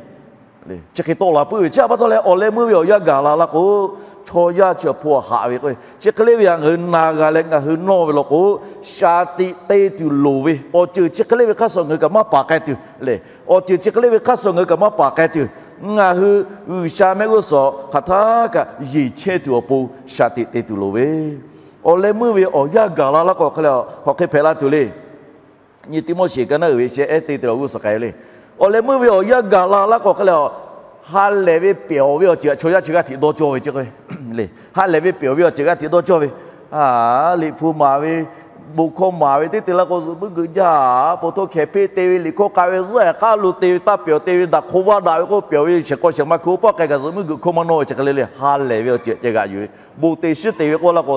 chi hk'e tawˆ la puiˉ ve chi htaꞈ pa taw leh awˬ leh meuˇ ve awˬ yanˇ gaˬ la laˇ k'o, chaw yaˇ chi awˬ hpu htaꞈ haꞈ ve k'o, chi hk'e le ve htaꞈ ngaˬ hui na g'a leh ngaˬ hui nawˇ ve law k'o, shaˍ tiꞈ te tuˬ loˍ ve awˬ ceuˬ chi hk'e le ve hk'aˇ suh ngaˬ hui kaꞈ maˇ paˍ k'ai tuˬ le. Awˬ ceuˬ chi hk'e le ve hk'aˇ suh ngaˬ hui kaꞈ maˇ paˍ k'ai tuˬ, ngaˬ hui G'uiˬsha mehˆ g'uˇ suhˍ hk'aˬ htaˇ kaꞈ yeˬ chehˇ tuˬ awˬ pon shaˍ tiꞈ te tuˬ loˍ ve. Awˬ leh meuˇ ve awˬ yanˇ gaˬ la laˇ k'o hk'e leh hk'aˬ hk'e hpehꞈ la tuˬ le. Nyi Tiˆmoˉseˍ ka naˉ uiˍ ve sheh ehˉ te te leh awˬ g'uˇ suhˍ k'ai ve le. Awˬ leh meuˇ ve awˬ yanˇ gaˬ la laˇ k'o hk'e leh, ha lehˬ ve pehˬ awˬ ve awˬ ceuˬ htaꞈ chaw yaˇ chi g'aˇ hteꞈ dawˇ cawˇ ve ceˇ k'o, le ha lehˬ ve pehˬ awˬ ve awˬ ceuˬ g'aˇ hteꞈ dawˇ cawˇ ve, a, liꞈ hpu maˍ ve, bon hkawˇ maˍ ve teˇ te la k'o zuhꞈ muiˉ geuꞈ jaˇ, po htawˇ hkehˍ hpeˆ te ve, liꞈ hkawˇ k'a ve zuhꞈ k'aˉ lo te ve, taˇ pehˬ awˬ te ve, daꞈ hk'o vaˇ daꞈ ve k'o pehˬ awˬ ve shehˍ k'aw shehˍ ma hkui oˇ pawˆ k'ai kaꞈ zuhꞈ muiˉ geuꞈ hkawˇ maˇ nawˇ ve chi hk'e le le ha lehˬ ve awˬ ceuˬ ceh g'aꞈ yuˬ ve, bon te shiˉ te ve k'oˆ laˇ k'o,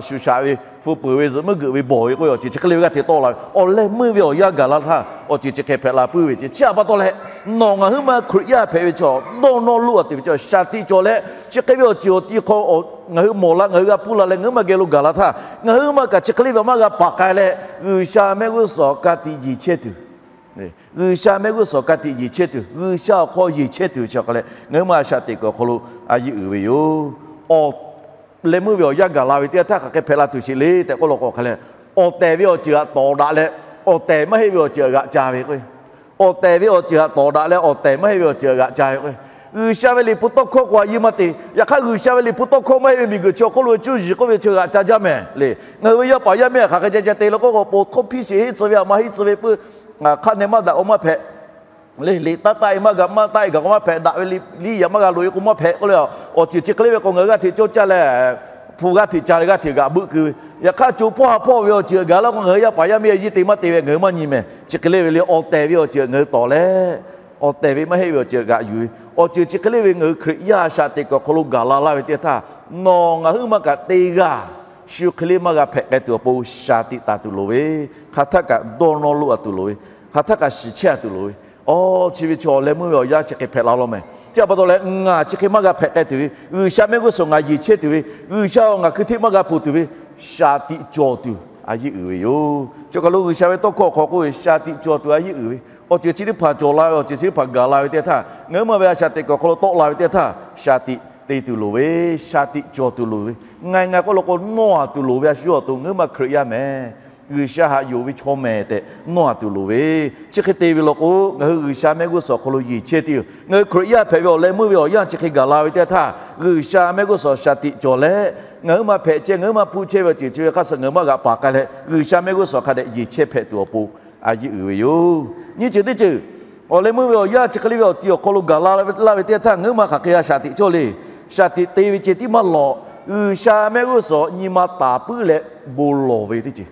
shuˍ shaꞈ ve, hpu peuˬ ve, zuhꞈ muiˉ geuꞈ ve, bawˬ ve k'oˆ ve awˬ ceuˬ chi hk'e le ve g'aˇ hteꞈ tawˆ la ve. Awˬ leh meuˇ ve awˬ yanˇ gaˬ la htaˇ awˬ ceuˬ chi hk'e hpehꞈ la puiˉ ve ceˇ. Chi htaꞈ pa taw leh, nawˬ ngaˬ huiˉ ma Hkriꞈ yaˇ hpehꞈ ve chaw dawˇ nawˇ loˆ a tuˬ ve chaw, shaˍ tiꞈ cawˬ leh chi hk'e ve awˬ ceuˬ awˬ ti hk'aw ngaˬ hui mawˬ la, ngaˬ hui g'a hpuˇ la leh ngaˬ huiˉ ma geh lo gaˬ la htaˇ ngaˬ huiˉ ma kaꞈ chi hk'e le ve maˇ g'a paˍ k'ai leh, G'uiˬsha mehˆ g'uˇ suhˍ ka tiꞈ yeˬ chehˇ tuˬ, G'uiˬsha mehˆ g'uˇ suhˍ ka tiꞈ yeˬ chehˇ tuˬ, G'uiˬsha awˬ hk'aw yeˬ chehˇ tuˬ chi hk'e leh ngaˬ huiˉ ma shaˍ tiꞈ kuiˬ awˬ hk'aw lo a yeˇ uiˍ ve yoˬ. Awˬ leh meuˇ ve awˬ yanˇ gaˬ la ve teˇ yanˇ htaˇ hk'aˬ hk'e hpehꞈ la tuˬ sheˍ le tehꞈ k'oˆ law k'o hk'e leh, awˬ tehˬ ve awˬ ceuˬ htaꞈ tawˍ daꞈ leh, awˬ tehˬ maˇ heˆ ve awˬ ceuˬ htaꞈ g'aꞈ ca ve k'o, awˬ tehˬ ve awˬ ceuˬ htaꞈ tawˍ daꞈ leh awˬ tehˬ maˇ heˆ ve awˬ ceuˬ htaꞈ g'aꞈ ca ve k'o, G'uiˬsha ve liꞈ hpu tawˇ hkawˇ k'o a yeˇ maˇ te. Yaꞈ hk'aˇ G'uiˬsha ve liꞈ hpu tawˇ hkawˇ maˇ heˆ ve miˬguiˬ chi awˬ hk'oˆ lo ve cuˇ yiˍ k'oˆ ve chi g'aꞈ ca jaˇ mehˍ le. Ngaˬ hui ve yaˇ paˍ yaˇ miˇ htaꞈ hk'aˬ hk'e ca ca te law k'o k'o, po htawˇ hpiˇ sheˍ heˆ tcuh ve, a ma heˆ tcuh ve puiˉ, hk'aˆ neh maˇ daꞈ k'o maˇ hpehꞈ le, liꞈ taˇ taˆ e maˇ g'a, maˇ taˆ e gaˬ k'o maˇ hpehꞈ, daꞈ ve liꞈ yaꞈ maˇ g'a loꞈ e k'o maˇ hpehꞈ k'oˆ le. Awˬ ceuˬ chi hk'e le ve k'o ngaˬ hui g'aˇ hteꞈ cawˇ caˇ leh, hpu g'aˇ hteꞈ ca leh g'aˇ hteꞈ g'aꞈ beuˆ keu ve. Yaꞈ hk'aˇ co hpawˇ ha hpawˇ ve awˬ ceuˬ gaˬ la k'o ngaˬ hui yaˇ paˍ yaˇ miˇ a yeˇ te maˇ te ve ngaˬ hui maˇ nyi mehˍ. Chi hk'e le ve le awˬ tehˬ ve awˬ ceuˬ ngaˬ hui tawˍ leh, awˬ tehˬ ve maˇ heˆ ve awˬ ceuˬ g'aꞈ yuˬ ve. Awˬ ceuˬ chi hk'e le ve ngaˬ hui Hkriꞈ yaˇ shaꞈ teꞈ kuiˬ awˬ hk'aw lo gaˬ la laˇ ve teˇ htaˇ, nawˬ ngaˬ huiˉ ma kaꞈ teˇ g'aˇ shu hk'e le maˇ g'a hpehꞈ k'ai tuˬ awˬ pon shaˍ tiꞈ taˍ tuˬ loˍ ve, hk'aˬ htaˇ kaꞈ dawˇ nawˇ loˆ a tuˬ loˍ ve, hk'aˬ htaˇ kaꞈ shiˍ chehˇ a tuˬ loˍ ve. Awˬ chi ve chaw awˬ leh meuˇ ve awˬ yanˇ chi hk'e hpehꞈ la law mehˍ. Chi pa taw leh ngaˬ chi hk'e maˇ g'a hpehꞈ k'ai tuˬ ve, G'uiˬsha mehˆ g'uˇ suhˍ ngaˬ yeˬ chehˇ tuˬ ve, G'uiˬsha-oˬ, ngaˬ hkui hteˇ maˇ g'a ponˬ tuˬ ve, shaˍ tiꞈ cawˬ tuˬ a yeˇ uiˍ ve yoˬ. Chi kaˬ lo G'uiˬsha ve tawˇ hkawˇ awˬ hk'aw k'oˆ ve shaˍ tiꞈ cawˬ tuˬ a yeˇ uiˍ ve, awˬ ceuˬ chi teˇ hpaˍ cawˬ la ve, awˬ ceuˬ chi teˇ hpaˍ gaˬ la ve teˇ htaˇ, ngaˬ hui ma ve a shaˍ tiꞈ kuiˬ awˬ hk'aw lo tawˆ la ve teˇ htaˇ, shaˍ tiꞈ te tuˬ loˍ ve, shaˍ tiꞈ cawˬ tuˬ loˍ ve, ngaˬ hui ngaˬ k'oˆ lo k'o nawˇ a tuˬ loˍ ve a shu awˬ to ngaˬ hui ma Hkriꞈ yaˇ mehˍ. G'uiˬsha haꞈ yonˍ ve chaw mehˍ tehꞈ nawˇ a tuˬ loˍ ve, chi hk'e te ve law k'o, ngaˬ hui G'uiˬsha mehˆ g'uˇ suhˍ awˬ hk'aw lo yeˬ chehˇ tuˬ yoˬ. Ngaˬ hui Hkriꞈ yaˇ hpehꞈ ve awˬ leh meuˇ ve awˬ yanˇ chi hk'e gaˬ la ve teˇ htaˇ, G'uiˬsha mehˆ g'uˇ suhˍ shaˍ tiꞈ cawˬ leh, ngaˬ hui ma hpehꞈ chehˇ, ngaˬ hui ma hpu chehˇ ve awˬ ceuˬ chi ve hk'a suh ngaˬ hui maˇ g'aꞈ paˍ k'ai leh, G'uiˬsha mehˆ g'uˇ suhˍ hk'a dehꞈ yeˬ chehˇ hpehꞈ tuˬ awˬ pon a yeˇ uiˍ ve yoˬ. Nyiˇ ceuˬ teˇ ceuˬ, awˬ leh meuˇ ve awˬ yanˇ chi hk'e le ve awˬ ti awˬ hk'aw lo gaˬ la ve teˇ htaˇ, ngaˬ hui ma hk'aˬ hk'e g'a shaˍ tiꞈ cawˇ le. Shaˍ tiꞈ te ve ceh tiˉ maˇ lawˬ. G'uiˬsha mehˆ g'uˇ suhˍ nyi ma taˍ puiˉ leh bon lawˬ ve teˇ ceuˬ.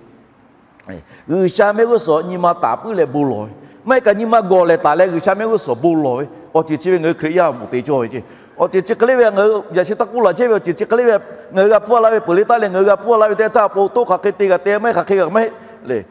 G'uiˬsha mehˆ g'uˇ suhˍ nyi ma taˍ puiˉ leh bon lawˬ ve, maˇ heˆ kaꞈ nyi ma gawˬ lehˬ taˍ leh G'uiˬsha mehˆ g'uˇ suhˍ bon lawˬ ve awˬ ceuˬ chi ve ngaˬ hui Hkriꞈ yaˇ awˬ moˍ te cawˇ ve ceh. Awˬ ceuˬ chi hk'e le ve ngaˬ hui yaꞈ shi taˇ k'oˆ laˬ chehˇ ve awˬ ceuˬ chi hk'e le ve, ngaˬ hui g'a pfuhˇ la ve peuˬ le taˇ leh ngaˬ hui g'a pfuhˇ la ve teˇ htaˇ, pa taw hk'aˬ hk'e te g'a te maˇ heˆ, hk'aˬ hk'e g'a maˇ heˆ le.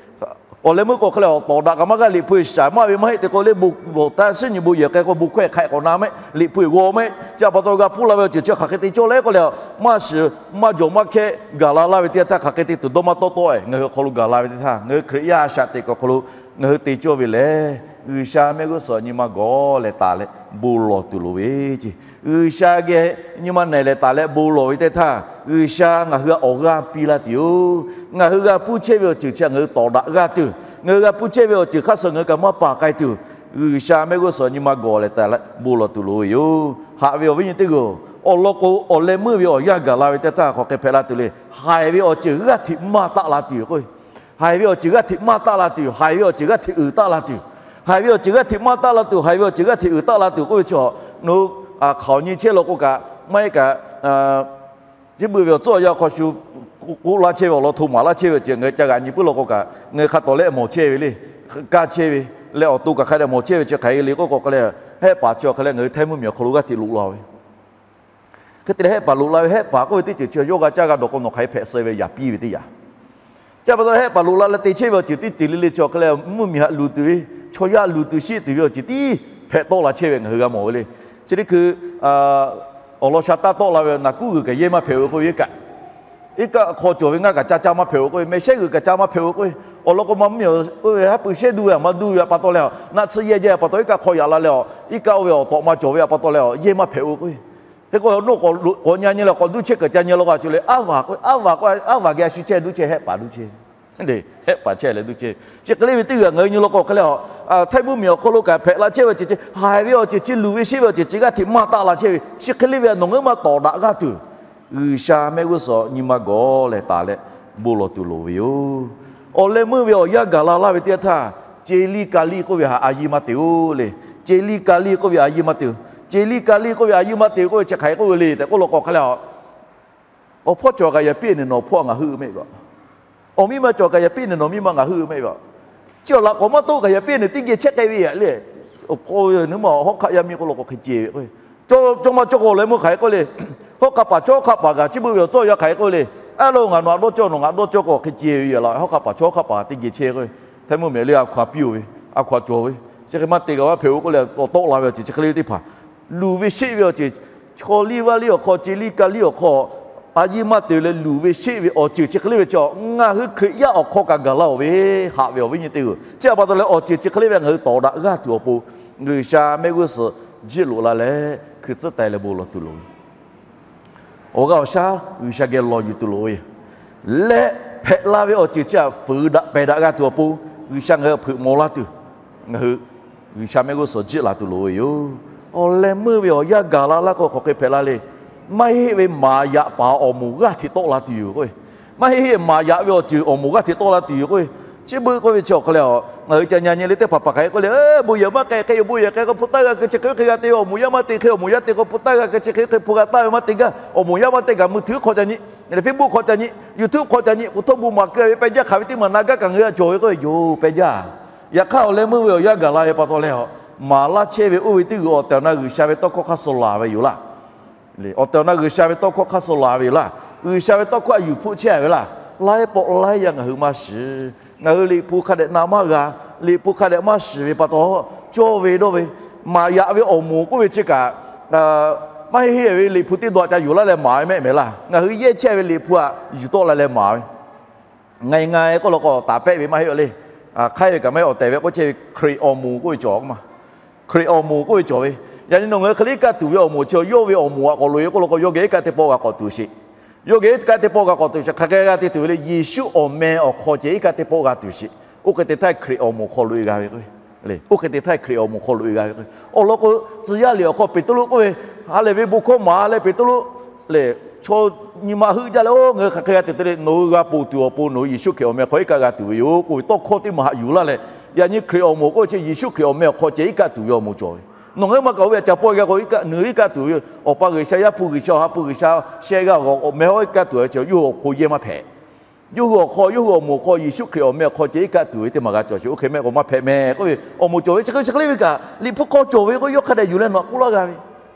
Awˬ leh meuˇ k'o hk'e leh awˬ tawˍ daꞈ kaꞈ maˇ g'aˇ, Liꞈ hpu shaˍ maˇ ve maˇ heˆ te k'o le, bon taˇ suhˉ nyi bon yehˬ k'ai k'o bon hkawehˇ hk'ai k'awꞈ na mehˆ, Liꞈ hpu g'aw mehˆ, chi pa taw g'a pfuhˇ la ve awˬ ceuˬ chi hk'aˬ hk'e te cawˇ le k'oˆ leh, maˇ shiˍ maˇ jawˬ maˇ hkehˇ gaˬ la laˇ ve teˇ htaˇ, hk'aˬ hk'e te tuˬ dawˇ maˇ tawˆ tawˆ-e ngaˬ hui awˬ hk'aw lo gaˬ la ve teˇ htaˇ, ngaˬ hui Hkriꞈ yaˇ shaꞈ teꞈ kuiˬ awˬ hk'aw lo ngaˬ hui te cawˇ ve lehˬ, G'uiˬsha mehˆ g'uˇ suhˍ nyi ma gawˬ leh taˍ leh bon lawˬ tuˬ loˍ ve ceh. G'uiˬsha geh nyi ma nehˬ leh taˍ leh bon lawˬ ve teˇ htaˇ, G'uiˬsha ngaˬ hui awˬ g'aˇ piˇ laˇ tuˬ yoˬ. Ngaˬ hui g'a pfuhˇ chehˇ ve awˬ ceuˬ chi ngaˬ hui tawˍ daꞈ g'aˇ tuˬ, ngaˬ hui g'a pfuhˇ chehˇ ve awˬ ceuˬ hk'a suh ngaˬ hui kaꞈ maˇ paˍ k'ai tuˬ, G'uiˬsha mehˆ g'uˇ suhˍ nyi ma gawˬ leh taˍ leh bon lawˬ tuˬ loˍ ve yoˬ. Haꞈ ve awˬ viˉ nyi teˇ g'aˇ-oˬ, awˬ lawn k'o awˬ leh meuˇ ve awˬ yanˇ gaˬ la ve teˇ htaˇ hk'aˬ hk'e hpehꞈ la tuˬ le. Haiˬ ve awˬ ceuˬ g'aˇ hteꞈ maˇ taˆ la tuˬ yoˬ k'o, haiˬ ve awˬ ceuˬ g'aˇ hteꞈ maˇ taˆ la tuˬ yoˬ. Haiˬ ve awˬ ceuˬ g'aˇ hteꞈ uiˍ taˆ la tuˬ, haiˬ ve awˬ ceuˬ g'aˇ hteꞈ maˇ taˆ la tuˬ, haiˬ ve awˬ ceuˬ g'aˇ hteꞈ uiˍ taˆ la tuˬ k'oˆ ve chi, nawˬ hk'aoˍ nyi chehˇ law k'o kaꞈ maˇ heˆ kaꞈ, chi beuꞈ ve awˬ tcuhˉ awˬ yanˇ hk'aw shu k'oˆ laˇ chehˇ ve awˬ lawn hto maˍ laˇ chehˇ ve awˬ ceuˬ ngaˬ hui ca g'aꞈ nyi puiˉ law k'o kaꞈ, ngaˬ hui hk'a tawˍ leh mawˬ chehˇ ve le. Kaˇ chehˇ ve leh awˬ to kaꞈ hk'a dehꞈ mawˬ chehˇ ve chi hk'aˬ hk'e le k'oˆ k'o hk'e le, Hehˆ paˍ chi awˬ hk'e leh ngaˬ hui htaiˇ mvuhˇmiˬ awˬ hk'aw lo g'aˇ hteꞈ loꞈ la ve. Hk'e te leh Hehˆ paˍ loꞈ la ve, Hehˆ paˍ k'oˆ ve teˇ ceuˬ chi yawˇ g'a caˇ g'a dawˬ k'o nawˬ hk'aˬ hk'e hpehꞈ suh ve yaꞈ piˇ ve teˇ yanˇ. Chi pa taw Hehˆ paˍ loꞈ la leh te chehˇ ve awˬ ceuˬ teˇ ceuˬ le le chi awˬ hk'e leh mvuhˇmiˬ haꞈ luˬ tuˬ ve, chaw yaˇ luˬ tuˬ sheˆ tuˬ ve awˬ ceuˬ tiˉ hpehꞈ tawˆ la chehˇ ve ngaˬ hui g'a mawˬ ve le. Chi teˇ hkui awˬ lawn sha taˇ tawˆ la ve, naˬ kuˉ g'uiˬ kaꞈ yehˇ maˇ hpehꞈ-o k'oˆ ve iˉ kaˆ, iˉ kaˆ hk'aw cawˬ ve ngaˇ kaꞈ ca ca maˇ hpehꞈ-o k'oˆ ve, mehˬ shehˉ g'uiˬ kaꞈ ca maˇ hpehꞈ-o k'oˆ ve, awˬ lawn k'o ma mvuhˇmiˬ k'oˆ ve haˉ pui shehˉ duˇ ve aˬ ma duˇ ve pa taw leh, naˆ tsuhˇ yehˇ jaˇ pa taw iˉ kaˆ hk'aw yaꞈ la leh, iˉ kaˆ oˇ ve awˬ tawꞈ ma cawˬ ve pa taw leh yehˇ maˇ hpehꞈ-o k'oˆ ve. Hk'e k'o nawˬ k'awꞈ nyi nyi leh k'awꞈ duˇ chehˇ kaꞈ ca nyi law k'o a shu le, aˉ vaˬ k'o, aˉ vaˬ geh a shu chehˇ duˇ chehˇ, Hehˆ paˍ duˇ chehˇ Hehˆ paˍ chehˇ leh duˇ chehˇ. Chi hk'e le ve teˇ g'aˇ ngaˬ hui nyi law k'o hk'e leh, htaiˇ mvuhˇmiˬ awˬ hk'aw lo kaꞈ hpehꞈ la chehˇ ve awˬ ceuˬ chi, haiˬ ve awˬ ceuˬ chi, luˬ ve sheˆ ve awˬ ceuˬ chi g'aˇ hteꞈ maˇ taˆ la chehˇ ve, chi hk'e le ve a nawˬ ngaˬ hui maˇ tawˍ daꞈ g'aˇ tuˬ, G'uiˬsha mehˆ g'uˇ suhˍ nyi ma gawˬ leh taˍ leh bon lawˬ tuˬ loˍ ve yoˬ. Awˬ leh meuˇ ve awˬ yanˇ gaˬ la laˇ ve teˇ yanˇ htaˇ, ce liˇ ka liˇ k'oˆ ve htaꞈ a yiˇ maˇ te-o le. Ce liˇ ka liˇ k'oˆ ve a yiˇ maˇ te-o. Ce liˇ ka liˇ k'oˆ ve a yiˇ maˇ te-o k'oˆ ve chi hk'aˬ hk'e k'oˆ ve le tehꞈ k'oˆ law k'o hk'e leh, awˬ hpawˇ cawˬ kaꞈ yaꞈ piˇ nehˬ nawˬ hpawˇ ngaˬ heuˆ-eu mehˆ ve, awˬ miˇ ma cawˬ kaꞈ yaꞈ piˇ nehˬ nawˬ miˇ ma ngaˬ heuˆ-eu mehˆ ve, chi awˬ laꞈ k'awꞈ maˇ toˆ kaꞈ yaꞈ piˇ nehˬ teˇ geh chehˇ k'ai ve yaꞈ le. Awˬ hpawˇ ve nawˬ hui ma hawˉ hk'aˆ yaˇ miˇ k'oˆ law k'o hk'e ce ve k'o, cawˇ maˇ cawˇ k'o awˬ leh meuˇ hk'aˬ hk'e k'oˆ le. Hawˉ hk'a paˍ chaw hawˉ hk'a paˍ kaꞈ chi beuꞈ ve awˬ tcuhˉ awˬ yanˇ hk'aˬ hk'e k'oˆ le. Aˉ lo ngaˬ nawˬ htaꞈ dawˇ cawˇ, nawˬ ngaˬ htaꞈ dawˇ cawˇ k'o hk'e ce ve yaꞈ la. Hawˉ hk'a paˍ chaw hawˉ hk'a paˍ teˇ geh chehˇ k'o, htaiˇ mvuhˇ miˬ le a hkaw-anˬ piˇ-oˬ ve, a hkaw-anˬ cawˬ ve, chi hk'e maˇ te g'a maˇ hpehꞈ-o k'oˆ leh awˬ tawˆ la ve awˬ ceuˬ chi hk'e le ve teˇ hpaˍ, luˬ ve sheˆ ve awˬ ceuˬ, chaw liˇ vaˇ liˇ awˬ hk'aw, ce liˇ ka liˇ awˬ hk'aw, a yiˇ maˇ te-o leh luˬ ve sheˆ ve awˬ ceuˬ chi hk'e le ve chi, ngaˬ hui Hkriꞈ yaˇ awˬ hk'aw kaꞈ gaˬ la-oˬ ve, haꞈ ve awˬ viˉ nyi teˇ g'aˇ. Chi pa taw leh awˬ ceuˬ chi hk'e le ve ngaˬ hui tawˍ daꞈ g'aˇ tuˬ awˬ pon, G'uiˬsha mehˆ g'uˇ suhˍ jiˆ loꞈ la leh hkui tcuhˉ taiˍ leh bon lawˬ tuˬ loˍ ve awˬ g'aˇ awˬ shaˉ G'uiˬsha geh lawˬ yuˬ tuˬ loˍ ve yoˬ. Leh hpehꞈ la ve awˬ ceuˬ chi htaꞈ fuiˍ daꞈ pehˬ daꞈ g'a tuˬ awˬ pon, G'uiˬsha ngaˬ hui htaꞈ hpeuꞈ maw laˇ tuˬ, ngaˬ hui G'uiˬsha mehˆ g'uˇ suhˍ jiˆ la tuˬ loˍ ve yoˬ. Awˬ leh meuˇ ve awˬ yanˇ gaˬ la laˇ k'o hk'aˬ hk'e hpehꞈ la le. Maˇ heˆ ve maˍ yaꞈ paˍ awˬ moˍ g'aˇ hteꞈ tawˆ la tuˬ yoˬ k'o, maˇ heˆ heˆ maˍ yaꞈ ve awˬ ceuˬ awˬ moˍ g'aˇ hteꞈ tawˆ la tuˬ yoˬ k'o, chi beuꞈ k'oˆ ve chi awˬ hk'aw leh a, ngaˬ hui ca nyi nyi le teˇ hpaˍ hpaˍ hk'aˬ hk'e k'oˆ le, bon yehˬ maˇ k'ai hk'e yoˬ, bon yehˬ k'ai k'o hpu taˇ g'a keu chi hk'e hk'e g'a te ve, awˬ moˍ yaˇ maˇ te hk'e awˬ moˍ yaˇ te k'o hpu taˇ g'a keu chi hk'e hk'e hpu g'a taˇ ve maˇ te gaˇ, awˬ moˍ yaˇ maˇ te gaˬ, mui htuiˉ hk'aw ca nyi, Facebook hk'aw ca nyi, YouTube hk'aw ca nyi, k'oˍ htaˇ bon maˍ keu ve pehˇ jaˇ hk'aˬ ve teˇ maˬ na gaˇ kaꞈ ngaˬ hui a cawˬ ve k'o yoˬ pehˇ jaˇ. Yaꞈ hk'aˇ awˬ leh meuˇ ve awˬ yanˇ gaˬ la ve pa taw leh a, maˍ laˇ chehˇ ve oˇ ve teˇ g'uiˬ awˬ tehˬ awˬ na G'uiˬsha ve tawˇ hkawˇ hk'aˇ suh laˬ ve yoˬ laˇ. Awˬ tehˬ awˬ na G'uiˬsha ve tawˇ hkawˇ hk'aˇ suh laˬ ve yoˬ laˇ. G'uiˬsha ve tawˇ hkawˇ a yuˬ hpfuhˆ chehˇ ve laˇ. Laiˉ pawˆ laiˉ yaˇ ngaˬ hui maˇ shiˍ. Ngaˬ hui Liꞈ hpu hk'a dehꞈ na maˇ g'a. Liꞈ hpu hk'a dehꞈ maˇ shiˍ ve pa taw, cawˇ ve dawˇ ve, maˍ yaꞈ ve awˬ moˍ k'oˆ ve chi kaꞈ, Maˇ heˆ heˆ ve Liꞈ hpu teˇ daw ca yuˬ laˇ leh maˍ ve mehˆ mehˍ laˇ. Ngaˬ hui yehˇ chehˇ ve Liꞈ hpu htaꞈ yuˬ tawˆ la leh maˍ ve, ngaˬ ngaˬ k'oˆ law k'o taˍ pehˆ ve maˇ heˆ le. Hk'aiˉ ve kaꞈ maˇ heˆ, awˬ tehˬ ve k'oˆ chehˇ ve Hkriꞈ awˬ moˍ k'oˆ ve cawˬ ma. Hkriꞈ awˬ moˍ k'oˆ ve cawˬ ve. Yaꞈ nyi nawˬ ngaˬ hui hk'e le iˉ kaˆ tuˬ ve awˬ moˍ chi yawˇ ve awˬ moˍ htaꞈ k'awꞈ loꞈ e k'oˆ law k'o, yawˇ geh iˉ kaˆ teˇ pawˆ g'a k'awꞈ tuˬ sheˍ. Yawˇ geh iˉ kaˆ teˇ pawˆ g'a k'awꞈ tuˬ sheˍ. Hk'aˬ hk'e g'a te tuˬ ve le, Yeˍsuˆ awˬ meh awˬ hk'aw ceh iˉ kaˆ teˇ pawˆ g'a tuˬ sheˍ. Oˇ hk'e te htaˇ Hkriꞈ awˬ moˍ hk'aw loꞈ e g'a ve k'o, oˇ hk'e te htaˇ Hkriꞈ awˬ moˍ hk'aw loꞈ e g'a ve k'o, awˬ lawn k'o, tcuh yaˇ liꞈ awˬ hk'aw Peˍtruˆ k'oˆ ve, ha lehˬ ve bon hkawˇ maˍ leh Peˍtruˆ lehˬ, chaw nyi ma heuˆ jaˇ leh, oˇ ngaˬ hui hk'aˬ hk'e g'a te te le, nawˬ hui g'a ponˬ tuˬ awˬ pon nawˬ hui Yeˍsuˆ Hkriꞈ awˬ meh hk'aw iˉ kaˆ g'a tuˬ ve yoˬ k'oˆ ve tawˇ hkawˇ teˇ maˬ haꞈ yuˬ laˇ leh, yaꞈ nyi Hkriꞈ awˬ moˍ k'oˆ ve chi Yeˍsuˆ Hkriꞈ awˬ meh awˬ hk'aw ceh iˉ kaˆ tuˬ ve awˬ moˍ cawˬ ve. Nawˬ ngaˬ hui ma kaꞈ oˇ ve htaꞈ ca pawˆ g'a k'o, nawˬ hui iˉ kaˆ tuˬ ve, Awˬ pa G'uiˬsha, Yaˇ hpu G'uiˬsha, Awˬ ha hpu G'uiˬsha shehˆ g'aˇ awˬ meh hawˉ iˉ kaˆ tuˬ ve chi yawˇ hui awˬ hk'aw yehˇ maˇ hpehꞈ. Yawˇ hui awˬ hk'aw, yawˇ hui awˬ moˍ hk'aw Yeˍsuˆ Hkriꞈ awˬ meh awˬ hk'aw ceh iˉ kaˆ tuˬ ve teˇ maˬ g'a cawˬ sheˍ. Oˇ hk'e mehˆ k'o maˇ hpehꞈ mehˍ k'oˆ ve awˬ moˍ cawˬ ve. Chi hk'e chi hk'e le ve kaꞈ Liꞈ hpu hk'aw cawˬ ve k'o, yawˇ hk'a dehꞈ yuˬ leh nawˬ k'oˆ laˇ g'a ve.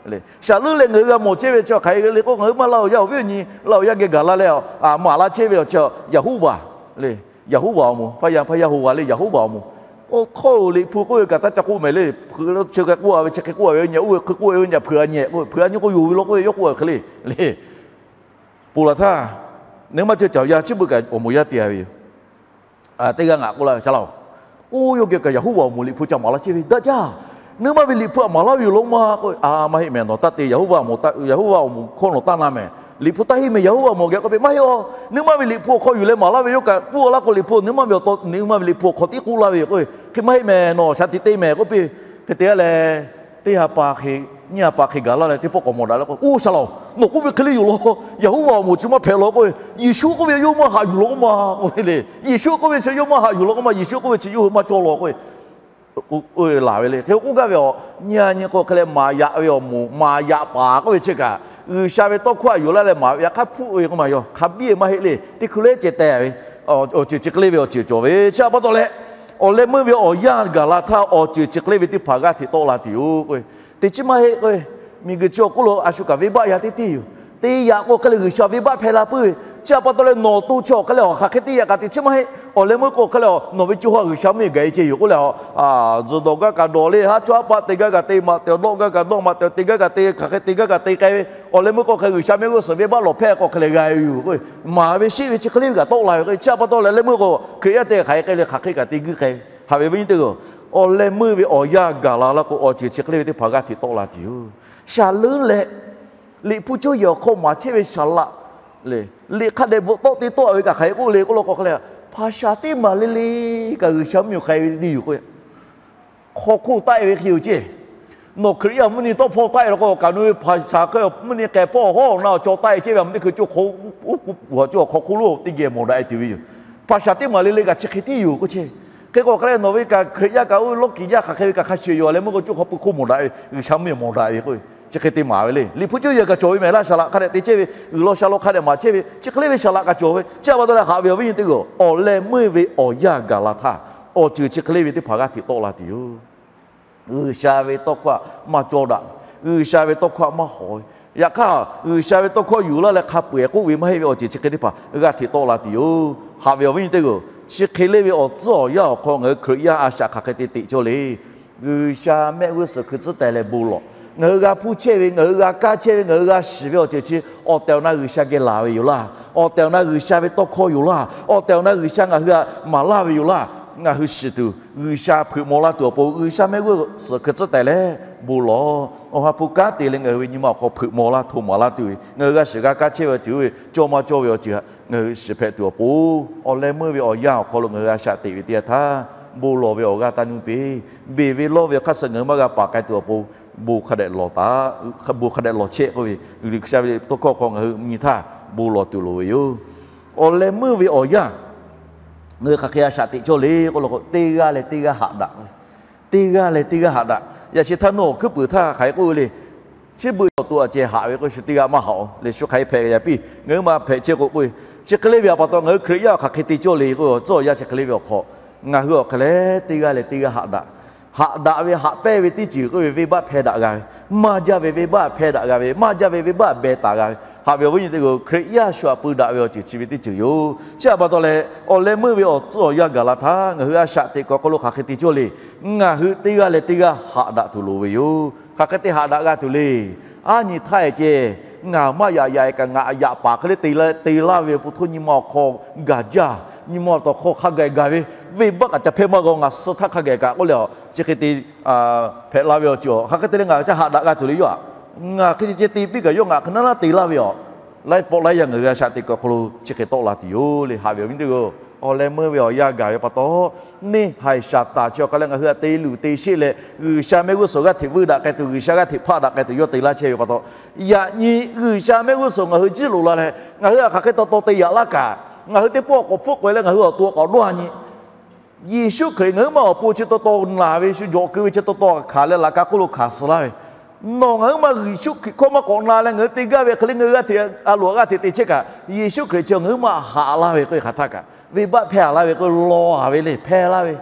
Shaˍ leuˉ leh ngaˬ hui g'a mawˬ chehˇ ve chi hk'aˬ hk'e le k'o, ngaˬ hui maˇ laˇ awˬ yaˇ awˬ viˉ awˬ nyi, laˇ awˬ yaˇ geh gaˬ la leh, maˍ laˇ chehˇ ve awˬ chi Yaˍhoˉvaˍ le. Yaˍhoˉvaˍ awˬ moˍ, hpaˇ yaˇ, hpaˇ yaˇ hoꞈ g'a le, Yaˍhoˉvaˍ awˬ moˍ. K'o htawˇ Liꞈ hpu k'oˆ ve kaꞈ taˇ ca k'oˆ mehˍ le. Hpeuꞈ chi hk'e k'oˆ a ve, chi hk'e k'oˆ a ve, nyi oˇ ve hk'e k'oˆ ve, nyi hpeuꞈ a nyi k'o yonˍ ve law k'oˆ ve, yawˇ k'oˆ a ve hk'e le le. Ponˬ laˬ htaˇ, naˬ hui maˇ cawˬ caˬ yaˇ chi beuꞈ kaꞈ awˬ moˍ yaˇ te a ve yoˬ. Teˇ g'aˇ ngaˬ k'oˆ laˇ ve, Shaˍ laꞈ-oˬ, oˇ yawˇ geh kaꞈ Yaˍhoˉvaˍ awˬ moˍ Liꞈ hpu ca maˍ laˇ chehˇ ve daꞈ jaˇ. Naˬ hui maˇ ve Liꞈ hpu htaꞈ maˍ laˇ ve yoˬ law maˇ k'oˆ ve, a, maˇ heˆ mehˍ, nawˬ taˇ te, Yaˍhoˉvaˍ awˬ moˍ, Yaˍhoˉvaˍ awˬ moˍ hkawˇ nawˬ taˇ na mehˍ. Liꞈ hpu taˇ henˇ mehˍ, Yaˍhoˉvaˍ awˬ moˍ geh k'oˆ piˇ maˇ heˆ a. Naˬ hui maˇ ve Liꞈ hpu awˬ hk'aw yuˬ leh maˍ laˇ ve yawˇ kaꞈ k'oˆ laˇ k'o, Liꞈ hpu naˬ hui maˇ ve awˬ taw, naˬ hui maˇ ve Liꞈ hpu awˬ hk'aw tiˉ k'oˆ laˇ ve yoˬ k'oˆ ve, hk'e maˇ heˆ mehˍ, nawˬ shaˍ tiꞈ te mehˍ k'oˆ piˇ. Hk'e te a leh, teˇ ha pa hk'e, nyiˇ ha pa hk'e gaˬ laˇ leh teˇ pawˆ k'awꞈ mawˬ daꞈ leh k'o, oˇ Shaˍ laꞈ-oˬ, nawˬ k'oˆ ve hk'e le yoˬ law. Yaˍhoˉvaˍ awˬ moˍ chi maˇ hpehꞈ law k'oˆ ve, Yeˍsuˆ k'oˆ ve yawˇ maˇ haꞈ yuˬ law k'oˆ ma k'oˆ ve le. Yeˍsuˆ k'oˆ ve chi yawˇ maˇ haꞈ yuˬ law k'oˆ ma, Yeˍsuˆ k'oˆ ve chi yawˇ hui maˇ cawˇ law k'oˆ ve, laˬ ve le. Hk'e k'oˆ gaˇ ve a, nyi a nyi k'o hk'e leh maˍ yaꞈ ve awˬ moˍ, maˍ yaꞈ paˍ k'oˆ ve chi kaꞈ, G'uiˬsha ve tawˇ hkawˇ htaꞈ yuˬ laˇ leh maˍ ve yaꞈ hk'aˇ hpuˆ ve k'oˆ ma yoˬ. Hk'a biˇ maˇ heˆ le. Teˇ hkui leh ceh teh ve awˬ ceuˬ chi hk'e le ve awˬ ceuˬ cawˬ ve chi a pa taw leh, awˬ leh meuˇ ve awˬ yanˇ gaˬ la htaˇ awˬ ceuˬ chi hk'e le ve teˇ hpaˍ g'aˇ hteꞈ tawˆ la tuˬ yoˬ k'oˆ ve. Teˇ chi maˇ heˆ k'o, miˬguiˬ chi awˬ hk'oˆ lo a shu kaꞈ venˇbaˆ yaˇ teˇ tiˉ yoˬ. Teˇ yaꞈ k'o hk'e leh G'uiˬsha venˇbaˆ hpehˇ la puiˉ ve, chi a pa taw leh nawˬ to chaw hk'e leh awˬ hk'aˬ hk'e teˇ yaꞈ kaꞈ teˇ chi maˇ heˆ. Awˬ leh meuˇ k'o hk'e leh nawˬ ve co ha G'uiˬsha mvuhˇ miˬ gaˬ e ceh yoˬ k'oˆ leh, zuhꞈ dawˬ gaˇ kaꞈ dawˬ le, haˉ chawˇ haˉ paˆ te gaˇ kaꞈ te, maꞈ tehˬ dawˆ gaˇ kaꞈ dawˆ, maꞈ tehˬ te gaˇ kaꞈ te, hk'aˬ hk'e te gaˇ kaꞈ te k'ai ve. Awˬ leh meuˇ k'o hk'e G'uiˬsha mehˆ g'uˇ suhˍ venˇbaˆ lawˬ hpehˇ k'o hk'e leh g'a e yoˬ k'o, maˍ ve sheˆ ve chi hk'e le ve kaꞈ tawˆ la ve k'o, chi a pa taw leh leh meuˇ k'o Hkriꞈ yaˇ te hk'aˬ hk'e k'ai leh hk'aˬ hk'e kaꞈ te guiˇ k'ai ve. Haꞈ ve awˬ viˉ nyi teˇ hpaˍ-oˬ, awˬ leh meuˇ ve awˬ yanˇ gaˬ la la k'o awˬ ceuˬ chi hk'e le ve teˇ hpaˍ g'aˇ hteꞈ tawˆ la tuˬ yoˬ. Shaˍ leuˉ leh, Liꞈ hpu cawˇ yehˬ awˬ hk'aw maˍ chehˇ ve Shaˍ laꞈ, Liꞈ hk'a dehꞈ bvuhꞈ tawˆ te tawˆ ve kaꞈ hk'aˬ hk'e k'oˆ le k'oˆ law k'o hk'e leh, hpaˍ shaˍ teˇ maˬ le le kaꞈ G'uiˬsha mvuhˇ miˬ k'ai ve teˇ yoˬ k'o, hk'aw hk'oˆ taˆ e ve hk'e yoˬ ceˇ. Nawˬ Hkriꞈ yaˇ mvuhˇ nyi tawˇ hpawˇ taˆ e law k'o, kaꞈ nawˬ ve hpaˍ shaˍ hk'e mvuhˇ nyi k'ai hpawˇ hawˉ na awˬ caw taˆ e chehˇ ve a ma teˇ hkui co hk'aw, oˉ k'oˍ a co awˬ hk'aw hk'oˆ lo teˇ geh mawˬ daꞈ e tuˬ ve yoˬ. Hpaˍ shaˍ teˇ maˬ le le kaꞈ chi hk'e tiˉ yoˬ k'o chehˇ. Hk'e k'o hk'e leh nawˬ ve kaꞈ Hkriꞈ yaˇ kaꞈ oˇ ve lawˇ kiˍ yaˇ hk'aˬ hk'e ve kaꞈ hk'a shuˍ yoˬ. Awˬ leh meuˇ k'o co hk'aw pui hk'oˆ mawˬ daꞈ ve, G'uiˬsha mvuhˇ miˬ mawˬ daꞈ ve k'o, chi hk'e te maˍ ve le. Liꞈ hpu cawˇ yehˬ kaꞈ cawˬ ve mehˍ laˇ. Shaˍ laꞈ hk'a dehꞈ te chehˇ ve, G'uiˬ law sha law hk'a dehꞈ maˍ chehˇ ve, chi hk'e le ve Shaˍ laꞈ kaꞈ cawˬ ve, chi a pa taw leh haꞈ ve awˬ viˉ nyi teˇ hpaˍ-oˬ, awˬ leh meuˇ ve awˬ yanˇ gaˬ la htaˇ, awˬ ceuˬ chi hk'e le ve teˇ hpaˍ g'aˇ hteꞈ tawˆ la tuˬ yoˬ. G'uiˬsha ve tawˇ hkawˇ maˇ cawˇ daꞈ. G'uiˬsha ve tawˇ hkawˇ maˇ hawˍ ve. Yaꞈ hk'aˇ, G'uiˬsha ve tawˇ hkawˇ yuˬ laˇ leh hk'a peu-eˬ k'oˆ ve maˇ heˆ ve awˬ ceuˬ chi hk'e teˇ hpaˍ g'aˇ hteꞈ tawˆ la tuˬ yoˬ. Haꞈ ve awˬ viˉ nyi teˇ hpaˍ-oˬ, chi hk'e le ve awˬ tcuhˉ awˬ yanˇ awˬ hk'aw ngaˬ hui Hkriꞈ yaˇ a shaꞈ hk'aˬ hk'e te teꞈ cawˇ le. G'uiˬsha mehˆ g'uˇ suhˍ hkui tcuhˉ taiˍ leh bon lawˬ. Ngaˬ hui g'a hpuˇ chehˇ ve, ngaˬ hui g'a kaˇ chehˇ ve, ngaˬ hui g'a shiˍ ve awˬ ceuˬ chi awˬ tehˬ awˬ na G'uiˬsha geh laˬ ve yoˬ laˇ. Awˬ tehˬ awˬ na G'uiˬsha ve tawˇ hkawˇ yoˬ laˇ. Awˬ tehˬ awˬ na G'uiˬsha ngaˬ hui htaꞈ maˍ laˇ ve yoˬ laˇ. Ngaˬ hui shiˍ tuˬ G'uiˬsha hpeuꞈ maw laˇ tuˬ awˬ pon G'uiˬsha mehˆ g'uˇ suhˍ hkui tcuhˉ taiˍ leh bon lawˬ. Awˬ ha hpu kanˉ te leh ngaˬ hui ve nyi ma awˬ hk'aw hpeuꞈ maw laˇ hto maˍ laˇ tuˬ ve, ngaˬ hui g'a shiˍ g'a kaˇ chehˇ ve awˬ ceuˬ oˇ ve cawˇ maˇ cawˇ ve awˬ ceuˬ htaꞈ ngaˬ hui shiˍ hpehꞈ tuˬ awˬ pon, awˬ leh meuˇ ve awˬ yanˇ awˬ hk'aw lo ngaˬ hui a shaꞈ teꞈ ve teˇ yanˇ htaˇ, bon lawˬ ve awˬ g'aˇ taˇ nuˇ piˇ. Beˬ ve lawˇ ve awˬ hk'aˇ suh ngaˬ hui maˇ g'a paˍ k'ai tuˬ awˬ pon, bon hk'a dehꞈ lawˬ chehˇ k'oˆ ve, G'uiˬsha ve tawˇ hkawˇ hk'aw ngaˬ hui nyi htaˇ bon lawˬ tuˬ loˍ ve yoˬ. Awˬ leh meuˇ ve awˬ yanˇ ngaˬ hui hk'aˬ hk'e a shaꞈ teꞈ cawˇ le k'oˆ law k'o, teˇ g'aˇ leh teˇ g'aˇ haꞈ daꞈ ve. Teˇ g'aˇ leh teˇ g'aˇ haꞈ daꞈ. Yaꞈ sheh htaˇ nawˬ awˬ hkuiˉ puiˍ htaˇ hk'aˬ hk'e k'oˆ ve le. Chi beuꞈ cawˬ tuˬ a ceh haꞈ ve k'o, shu teˇ g'aˇ maˇ haꞈ-oˬ le. Shu hk'aˬ hk'e hpehꞈ ve yaꞈ piˇ ngaˬ hui maˇ hpehꞈ chehˇ k'o k'oˆ ve, chi hk'e le ve a pa taw ngaˬ hui Hkriꞈ yaˇ hk'aˬ hk'e te cawˇ le k'oˆ ve awˬ tcuhˉ awˬ yanˇ chi hk'e le ve awˬ hk'aw, ngaˬ hui awˬ hk'e leh teˇ g'aˇ leh teˇ g'aˇ haꞈ daꞈ. Haꞈ daꞈ ve haꞈ pehnˇ ve teˇ ceuˬ k'oˆ ve venˇbaˆ hpehˇ daꞈ g'a ve, maˇ jaˇ ve venˇbaˆ hpehˇ daꞈ g'a ve, maˇ jaˇ ve venˇbaˆ beh taˍ g'a ve, Haꞈ ve awˬ viˉ nyi teˇ g'aˇ, Hkriꞈ yaˇ shu htaꞈ peu daꞈ ve awˬ ceuˬ chi ve teˇ ceuˬ yoˬ. Chi htaꞈ pa taw leh, awˬ leh meuˇ ve awˬ tcuhˉ awˬ yanˇ gaˬ la htaˇ ngaˬ hui a shaꞈ teꞈ kuiˬ awˬ hk'aw lo hk'aˬ hk'e te cawˇ le. Ngaˬ hui teˇ g'aˇ leh teˇ g'aˇ haꞈ daꞈ tuˬ loˍ ve yoˬ. Hk'aˬ hk'e te haꞈ daꞈ g'a tuˬ le. Aˉ nyi htaˇ e ceh, ngaˬ maˇ yaꞈ yaꞈ e kaꞈ ngaˬ yaꞈ paˍ hk'e le te laˇ ve awˬ pon htaˇ nyi ma awˬ hk'aw gaˬ jaˇ, nyi ma awˬ tawˍ hk'aw hk'a gaˬ gaˬ ve, venˇbaˆ kaꞈ ca hpehˇ maˇ g'a, ngaˬ suh htaˇ hk'a gaˬ kaꞈ k'oˆ leh a, chi hk'e te hpehꞈ la ve awˬ ceuˬ a, hk'aˬ hk'e te leh ngaˬ hui ca haꞈ daꞈ g'a tuˬ le yoˬ. Ngaˬ hk'e ceh ceh te piˇ kaꞈ yawˇ ngaˬ hk'e naˉ naˉ te laˇ ve yoˬ. Laiˉ pawˆ laiˉ yaˇ ngaˬ hui a shaꞈ teꞈ kuiˬ awˬ hk'aw lo chi hk'e tawˆ la tuˬ yoˬ le. Haꞈ ve awˬ viˉ teˇ g'aˇ, awˬ leh meuˇ ve awˬ yanˇ gaˬ ve pa taw, neˇ haiˬ Saˍtanˍ chi awˬ hk'aˇ leh ngaˬ hui htaꞈ te luˬ te sheˆ leh, G'uiˬsha mehˆ g'uˇ suhˍ g'aˇ hteꞈ vuiˇ daꞈ k'ai tuˬ, G'uiˬsha g'aˇ hteꞈ hpaˆ daꞈ k'ai tuˬ yawˇ te laˇ chehˇ ve pa taw, yaꞈ nyi G'uiˬsha mehˆ g'uˇ suhˍ ngaˬ hui jiˇ loꞈ la leh, ngaˬ hui htaꞈ hk'aˬ hk'e taw taw te yaꞈ laˇ kaꞈ, ngaˬ hui teˇ pawˆ k'awꞈ hpfuhˆ k'oꞈ e leh ngaˬ hui awˬ to k'awꞈ dawˇ a nyi. Yeˍsuˆ Hkriꞈ ngaˬ huiˉ ma awˬ pon chi taw taw naˬ ve, shu jawꞈ keu ve chi taw taw hkanˍ leh laꞈ ka hk'oˆ lo hkanˍ suh laˇ ve, nawˬ ngaˬ huiˉ ma Yeˍsuˆ Hkriꞈ hkawˇ maˇ k'awꞈ na leh ngaˬ hui te gaˇ ve hk'e le, ngaˬ hui g'aˇ hteꞈ a loꞈ g'aˇ hteꞈ te chehˇ kaꞈ, Yeˍsuˆ Hkriꞈ chi ngaˬ huiˉ ma haꞈ laˇ ve k'oˆ ve hk'aˬ htaˇ kaꞈ, venˇbaˆ hpehˇ laˇ ve k'o, lawˬ a ve le, hpehˇ laˇ ve.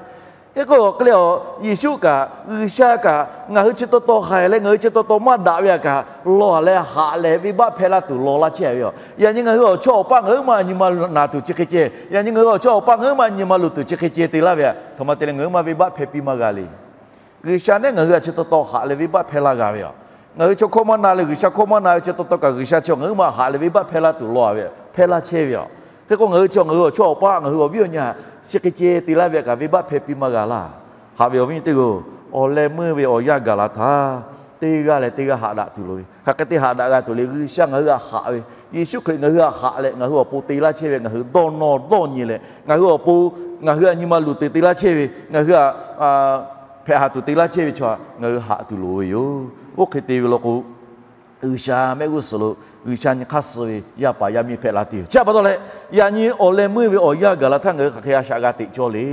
Hk'e k'o, hk'e le a, Yeˍsuˆ kaꞈ G'uiˬsha kaꞈ ngaˬ hui chi taw taw haiˬ leh ngaˬ hui chi taw taw maˇ daꞈ ve htaꞈ kaꞈ lawˬ a leh haꞈ leh venˇbaˆ hpehˇ laˇ tuˬ lawˬ laˇ chehˇ ve yoˬ. Yaꞈ nyi ngaˬ hui awˬ chawˇ awˬ paˇ ngaˬ huiˉ ma nyi ma naˬ tuˬ chi hk'e ceh, yaꞈ nyi ngaˬ hui awˬ chawˇ awˬ paˇ ngaˬ huiˉ ma nyi ma luˬ tuˬ chi hk'e ceh te laˇ ve htaꞈ htoꞈ ma te leh ngaˬ huiˉ ma venˇbaˆ hpehˇ piˇ maˇ g'a le. G'uiˬsha nehˉ ngaˬ hui htaꞈ chi taw taw haꞈ leh venˇbaˆ hpehˇ laˇ g'a ve yoˬ. Ngaˬ hui chaw hkawˇ maˇ na leh G'uiˬsha hkawˇ maˇ na ve chi taw taw kaꞈ G'uiˬsha chi ngaˬ huiˉ ma haꞈ leh venˇbaˆ hpehˇ laˇ tuˬ lawˬ a ve, hpehˇ laˇ chehˇ ve yoˬ. Hk'e k'o ngaˬ hui chi ngaˬ hui awˬ chawˇ awˬ paˇ ngaˬ hui awˬ viˉ awˬ nyi htaꞈ chi hk'e ceh te laˇ ve htaꞈ kaꞈ venˇbaˆ hpehˇ piˇ maˇ g'a laˇ. Haꞈ ve awˬ viˉ nyi teˇ g'aˇ, awˬ leh meuˇ ve awˬ yanˇ gaˬ la htaˇ, teˇ g'aˇ leh teˇ g'aˇ haꞈ daꞈ tuˬ loˍ ve, hk'aˬ hk'e te haꞈ daꞈ g'a tuˬ le. G'uiˬsha ngaˬ hui htaꞈ haꞈ ve, Yeˍsuˆ Hkriꞈ ngaˬ hui htaꞈ haꞈ leh ngaˬ hui awˬ pon te laˇ chehˇ ve, ngaˬ hui dawˇ nawˇ dawˇ nyi leh ngaˬ hui awˬ pon, ngaˬ hui htaꞈ nyi ma luˬ tuˬ te laˇ chehˇ ve, ngaˬ hui htaꞈ hpehꞈ haˍ tuˬ te laˇ chehˇ ve chaw htaꞈ ngaˬ hui haꞈ tuˬ loˍ ve yoˬ. Oˇ hk'e te ve law k'o, G'uiˬsha mehˆ g'uˇ suhˍ lo G'uiˬsha nyi hk'aˇ suh ve yaˇ paˍ yaˇ miˇ hpehꞈ la tuˬ yoˬ. Chi htaꞈ pa taw leh, yaꞈ nyi awˬ leh meuˇ ve awˬ yanˇ gaˬ la htaˇ ngaˬ hui hk'aˬ hk'e a shaꞈ g'a teꞈ cawˇ le.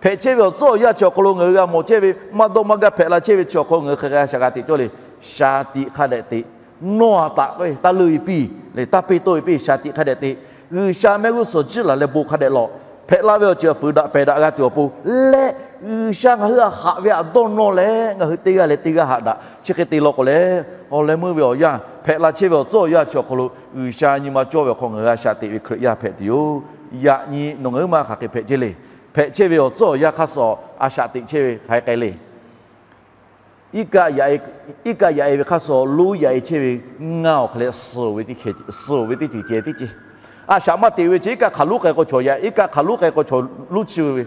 Hpehꞈ chehˇ ve awˬ tcuhˉ awˬ yanˇ chi awˬ hk'aw lo ngaˬ hui g'a mawˬ chehˇ ve, maˇ dawˇ maˇ gaˇ hpehꞈ la chehˇ ve chi awˬ hk'aw lo ngaˬ hui hk'aˬ hk'e a shaꞈ g'a teꞈ cawˇ le. Shaˍ tiꞈ hk'a dehꞈ teꞈ, nawˇ a taꞈ k'o taˇ leuˆ e piˇ leh taˇ peˇ tawˆ e piˇ, shaˍ tiꞈ hk'a dehꞈ teꞈ. G'uiˬsha mehˆ g'uˇ suhˍ jiˇ laˬ leh bon hk'a dehꞈ lawˬ. Hpehꞈ la ve awˬ ceuˬ fuiˍ daꞈ pehˬ daꞈ g'a tuˬ awˬ pon leh, G'uiˬsha ngaˬ hui htaꞈ haꞈ ve htaꞈ dawˇ nawˇ leh ngaˬ hui teˇ g'aˇ leh teˇ g'aˇ haꞈ daꞈ chi hk'e te law k'o leh, awˬ leh meuˇ ve awˬ yanˇ hpehꞈ la chehˇ ve awˬ tcuhˉ awˬ yanˇ chi awˬ hk'aw lo G'uiˬsha nyi ma cawˇ ve awˬ hk'aw ngaˬ hui a shaꞈ teꞈ ve Hkriꞈ yaˇ hpehꞈ tuˬ yoˬ. Yaꞈ nyi nawˬ ngaˬ huiˉ ma hk'aˬ hk'e hpehꞈ chehˇ le. Hpehꞈ chehˇ ve awˬ tcuhˉ awˬ yanˇ hk'aˇ suh a shaꞈ teꞈ chehˇ ve hk'aˬ hk'e k'ai le. Iˉ kaˆ yaꞈ e, iˉ kaˆ yaꞈ e ve hk'aˇ suh lonˉ yaꞈ e chehˇ ve ngaˇ awˬ hk'aˬ leh suhˍ ve teˇ hkeh, suhˍ ve teˇ ceuˬ ceh teˇ ceh. A shaꞈ maˇ teꞈ ve chi iˉ kaˆ hk'aˬ lonˉ k'ai k'o chaw yaꞈ, iˉ kaˆ hk'aˬ lonˉ k'ai k'o chaw lonˉ chi ve,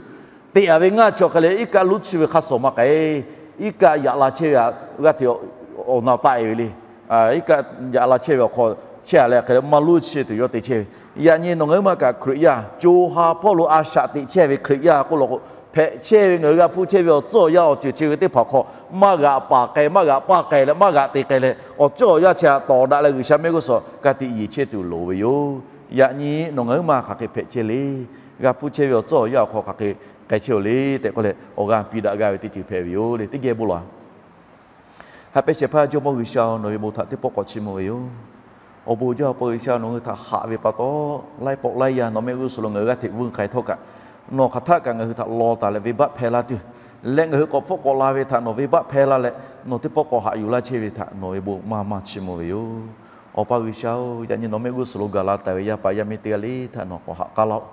teꞈ a ve ngaˇ chi awˬ hk'aˬ leh iˉ kaˆ lonˉ chi ve hk'aˇ suh maˇ k'ai. Iˉ kaˆ yaꞈ la chehˇ ve g'aˇ hteꞈ awˬ na taˆ e ve le. Iˉ kaˆ yaꞈ la chehˇ ve awˬ hk'aw chehˇ a leh hk'e leh maˇ lonˉ chi tuˬ yawˇ te chehˇ ve. Yaꞈ nyi nawˬ ngaˬ huiˉ ma kaꞈ Hkriꞈ yaˇ co ha hpawˇ lo a shaꞈ teꞈ chehˇ ve Hkriꞈ yaˇ k'oˆ law k'o, hpehꞈ chehˇ ve ngaˬ hui g'a hpuˇ chehˇ ve awˬ tcuhˉ awˬ yanˇ awˬ ceuˬ chi ve teˇ hpaˍ hk'aw maˇ g'aꞈ paˍ k'ai, maˇ g'aꞈ paˇ k'ai leh maˇ g'aꞈ te k'ai leh awˬ tcuhˉ awˬ yanˇ chi htaꞈ tawˍ daꞈ leh G'uiˬsha mehˆ g'uˇ suhˍ ka tiꞈ yeˬ chehˇ tuˬ loˍ ve yoˬ. Yaꞈ nyi nawˬ ngaˬ huiˉ ma hk'aˬ hk'e hpehꞈ chehˇ le. G'a hpuˇ chehˇ ve awˬ tcuhˉ awˬ yanˇ awˬ hk'aw hk'aˬ hk'e k'ai chehˇ oˬ le tehꞈ k'oˆ leh, awˬ g'aˇ piˇ daꞈ g'a ve teˇ ceuˬ hpehꞈ ve yoˬ le. Teˇ geh bon lawˬ. Ha pehˇ shehˍ hpaˇ Jawˇmawˇ G'uiˬsha-oˬ, nawˬ ve bon htaꞈ teˇ pawˆ k'awꞈ chiˇ mvuh ve yoˬ. Awˬ bon jaˇ Awˬ pa G'uiˬsha, nawˬ hui htaꞈ haꞈ ve pa taw, laiˉ pawˆ laiˉ yaˇ nawˬ mehˆ g'uˇ suhˍ lo ngaˬ hui g'aˇ hteꞈ vuiˇ k'ai htawˇ kaꞈ, nawˬ hk'aˬ htaˆ kaꞈ ngaˬ hui htaꞈ law taˍ leh venˇbaˆ hpehˇ laˇ tuˬ, leh ngaˬ hui k'awꞈ hpfuhˆ k'awꞈ la ve htaꞈ nawˬ venˇbaˆ hpehˇ laˇ leh, nawˬ teˇ pawˆ k'awꞈ haꞈ yuˬ laˇ chehˇ ve htaꞈ nawˬ ve bon maˇ maˇ chiˇ mvuh ve yoˬ. Awˬ pa G'uiˬsha-oˬ, yaꞈ nyi nawˬ mehˆ g'uˇ suhˍ lo gaˬ la taˍ ve yaˇ paˍ yaˇ miˇ teˇ g'aˇ le htaꞈ nawˬ k'awꞈ haꞈ k'aˉ laˇ-oˆ.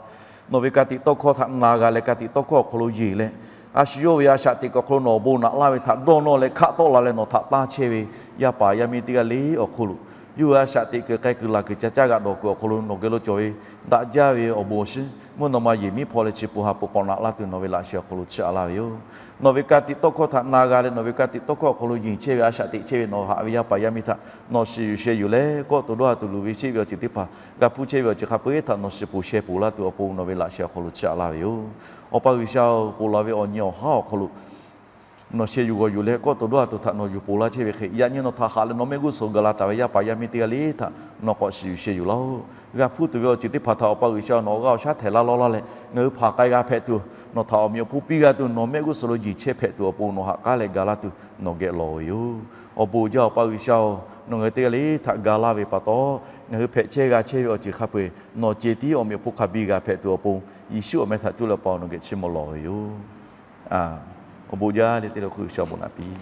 Nawˬ ve ka tiꞈ tawˇ hkawˇ htaꞈ na g'a leh ka tiꞈ tawˇ hkawˇ awˬ hk'aw lo yeˬ leh, a shu yawˇ ve a shaꞈ teꞈ kuiˬ awˬ hk'aw lo nawˬ awˬ bon naꞈ laˇ ve htaꞈ dawˇ nawˇ leh hkaˆ tawˆ la leh nawˬ htaꞈ tanˇ chehˇ ve yaˇ paˍ yaˇ miˇ teˇ g'aˇ le awˬ hk'aw lo, yawˇ hui a shaꞈ teꞈ kuiˬ k'ai kuiˬ laˬ kuiˬ ca caˇ g'aꞈ dawˬ kuiˬ awˬ hk'aw lo nawˬ geh lo cawˬ ve daꞈ jaˇ ve awˬ bon awˬ shiˉ mvuhˇ naw ma yehˬ miˉ hpaw leh chi peuˬ ha peuˬ k'awꞈ naꞈ laˇ tuˬ nawˬ ve laꞈ sheh awˬ hk'aw lo chiˇ aꞈ laˇ ve yoˬ. Nawˬ ve ka tiꞈ tawˇ hkawˇ htaꞈ na g'a leh nawˬ ve ka tiꞈ tawˇ hkawˇ awˬ hk'aw lo yeˬ chehˇ ve a shaꞈ teꞈ chehˇ ve nawˬ haꞈ ve yaˇ paˍ yaˇ miˇ htaꞈ nawˬ shiˍ yuˬ sheh yuˬ leh kawˆ to dawˇ ha tuˬ luˬ ve sheˆ ve awˬ ceuˬ teˇ hpaˍ g'a hpuˇ chehˇ ve awˬ ceuˬ hk'a peu-eˬ htaꞈ nawˬ shiˍ poˬ sheh poˬ laˇ tuˬ awˬ pon nawˬ ve laꞈ sheh awˬ hk'aw lo chiˇ aꞈ laˇ ve yoˬ. Awˬ pa G'uiˬsha-oˬ, ponˬ laˬ ve awˬ nyi awˬ haˉ awˬ hk'aw lo nawˬ sheh yuˬ g'awˬ yuˬ leh kawˆ to dawˇ ha tuˬ htaꞈ nawˬ yuˬ poˬ laˇ chehˇ ve hk'e, yaꞈ nyi nawˬ htaꞈ haꞈ leh nawˬ mehˆ g'uˇ suhˍ gaˬ la taˍ ve yaˇ paˍ yaˇ miˇ teˇ g'aˇ le htaꞈ nawˬ k'awꞈ shiˍ yuˬ sheh yuˬ laˇ-oˆ. G'a hpuˇ tuˬ ve awˬ ceuˬ teˇ hpaˍ htaꞈ Awˬ pa G'uiˬsha nawˬ g'aˇ awˬ shaˉ htehˍ laˇ lawˇ laˇ leh ngaˬ hui hpanˍ k'ai g'a hpehꞈ tuˬ, nawˬ htaꞈ awˬ meꞈ awˬ hponˇ piˇ g'a tuˬ, nawˬ mehˆ g'uˇ suhˍ lo yeˬ chehˇ hpehꞈ tuˬ awˬ pon nawˬ haꞈ k'aˉ leh ga laˇ tuˬ nawˬ geh lawˬ ve yoˬ. Awˬ bon jaˇ Awˬ pa G'uiˬsha-oˬ, nawˬ ngaˬ hui teˇ g'aˇ le htaꞈ ga laˇ ve pa taw, ngaˬ hui hpehꞈ chehˇ g'a chehˇ ve awˬ ceuˬ hk'a peu-eˬ nawˬ ceh tiˉ awˬ meꞈ awˬ hponˇ hk'a biˇ g'a hpehꞈ tuˬ awˬ pon, Yeˍsuˆ awˬ meh htaꞈ cuˇ leh Awˬ pa nawˬ geh chiˇ mvuh lawˬ ve yoˬ. Awˬ bon jaˇ le teˇ le hk'oˆ G'uiˬsha bon naꞈ piˇ.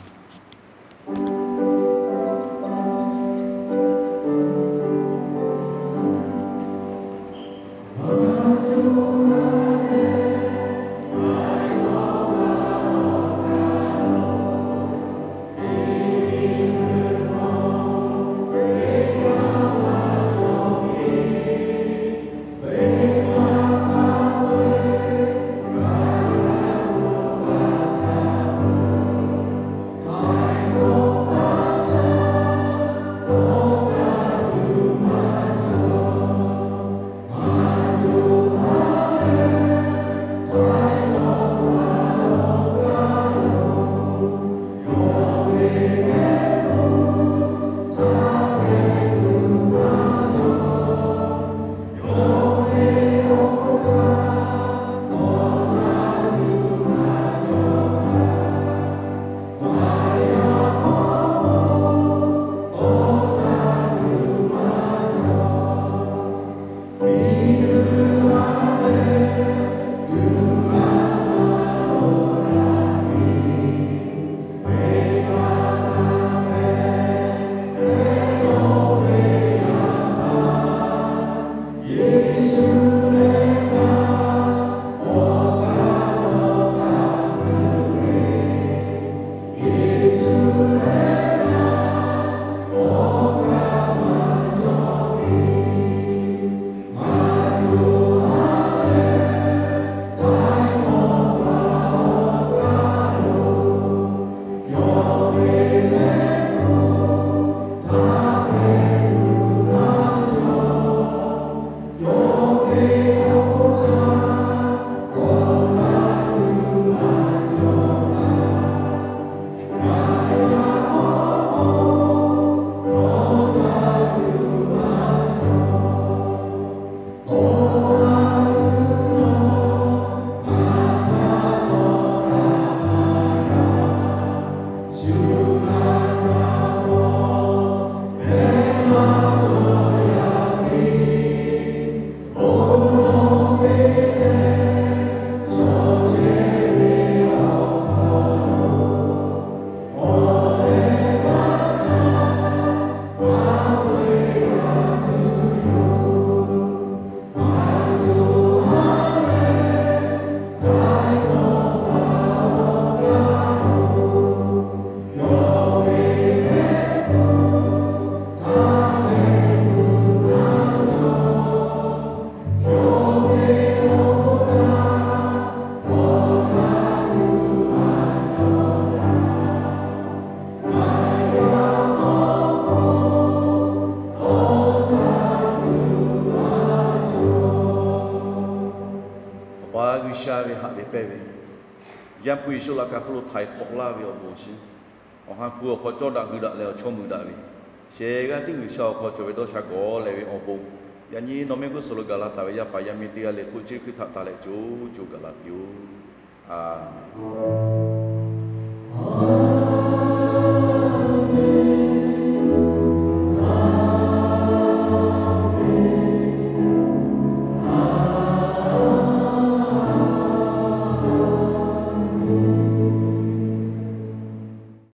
Yaˇ hpu Yeˍsuˆ laꞈ ka hk'oˆ lo htaiˍ hk'awꞈ laˇ ve awˬ bon chi, awˬ ha hpu awˬ hk'aw cawˇ daꞈ hui daꞈ leh awˬ chawˇ mui daꞈ ve, shehˍ g'aˇ tiˉ G'uiˬsha awˬ hk'aw cawˬ ve dawˇ sha gawˬ leh ve awˬ bon, yaꞈ nyi nawˬ mehˆ g'uˇ suhˍ lo gaˬ la taˍ ve yaˇ paˍ yaˇ miˇ teˇ g'aˇ leh hk'oˆ chi hkui htaꞈ taˍ leh co co gaˬ la piˇ-oˆ. A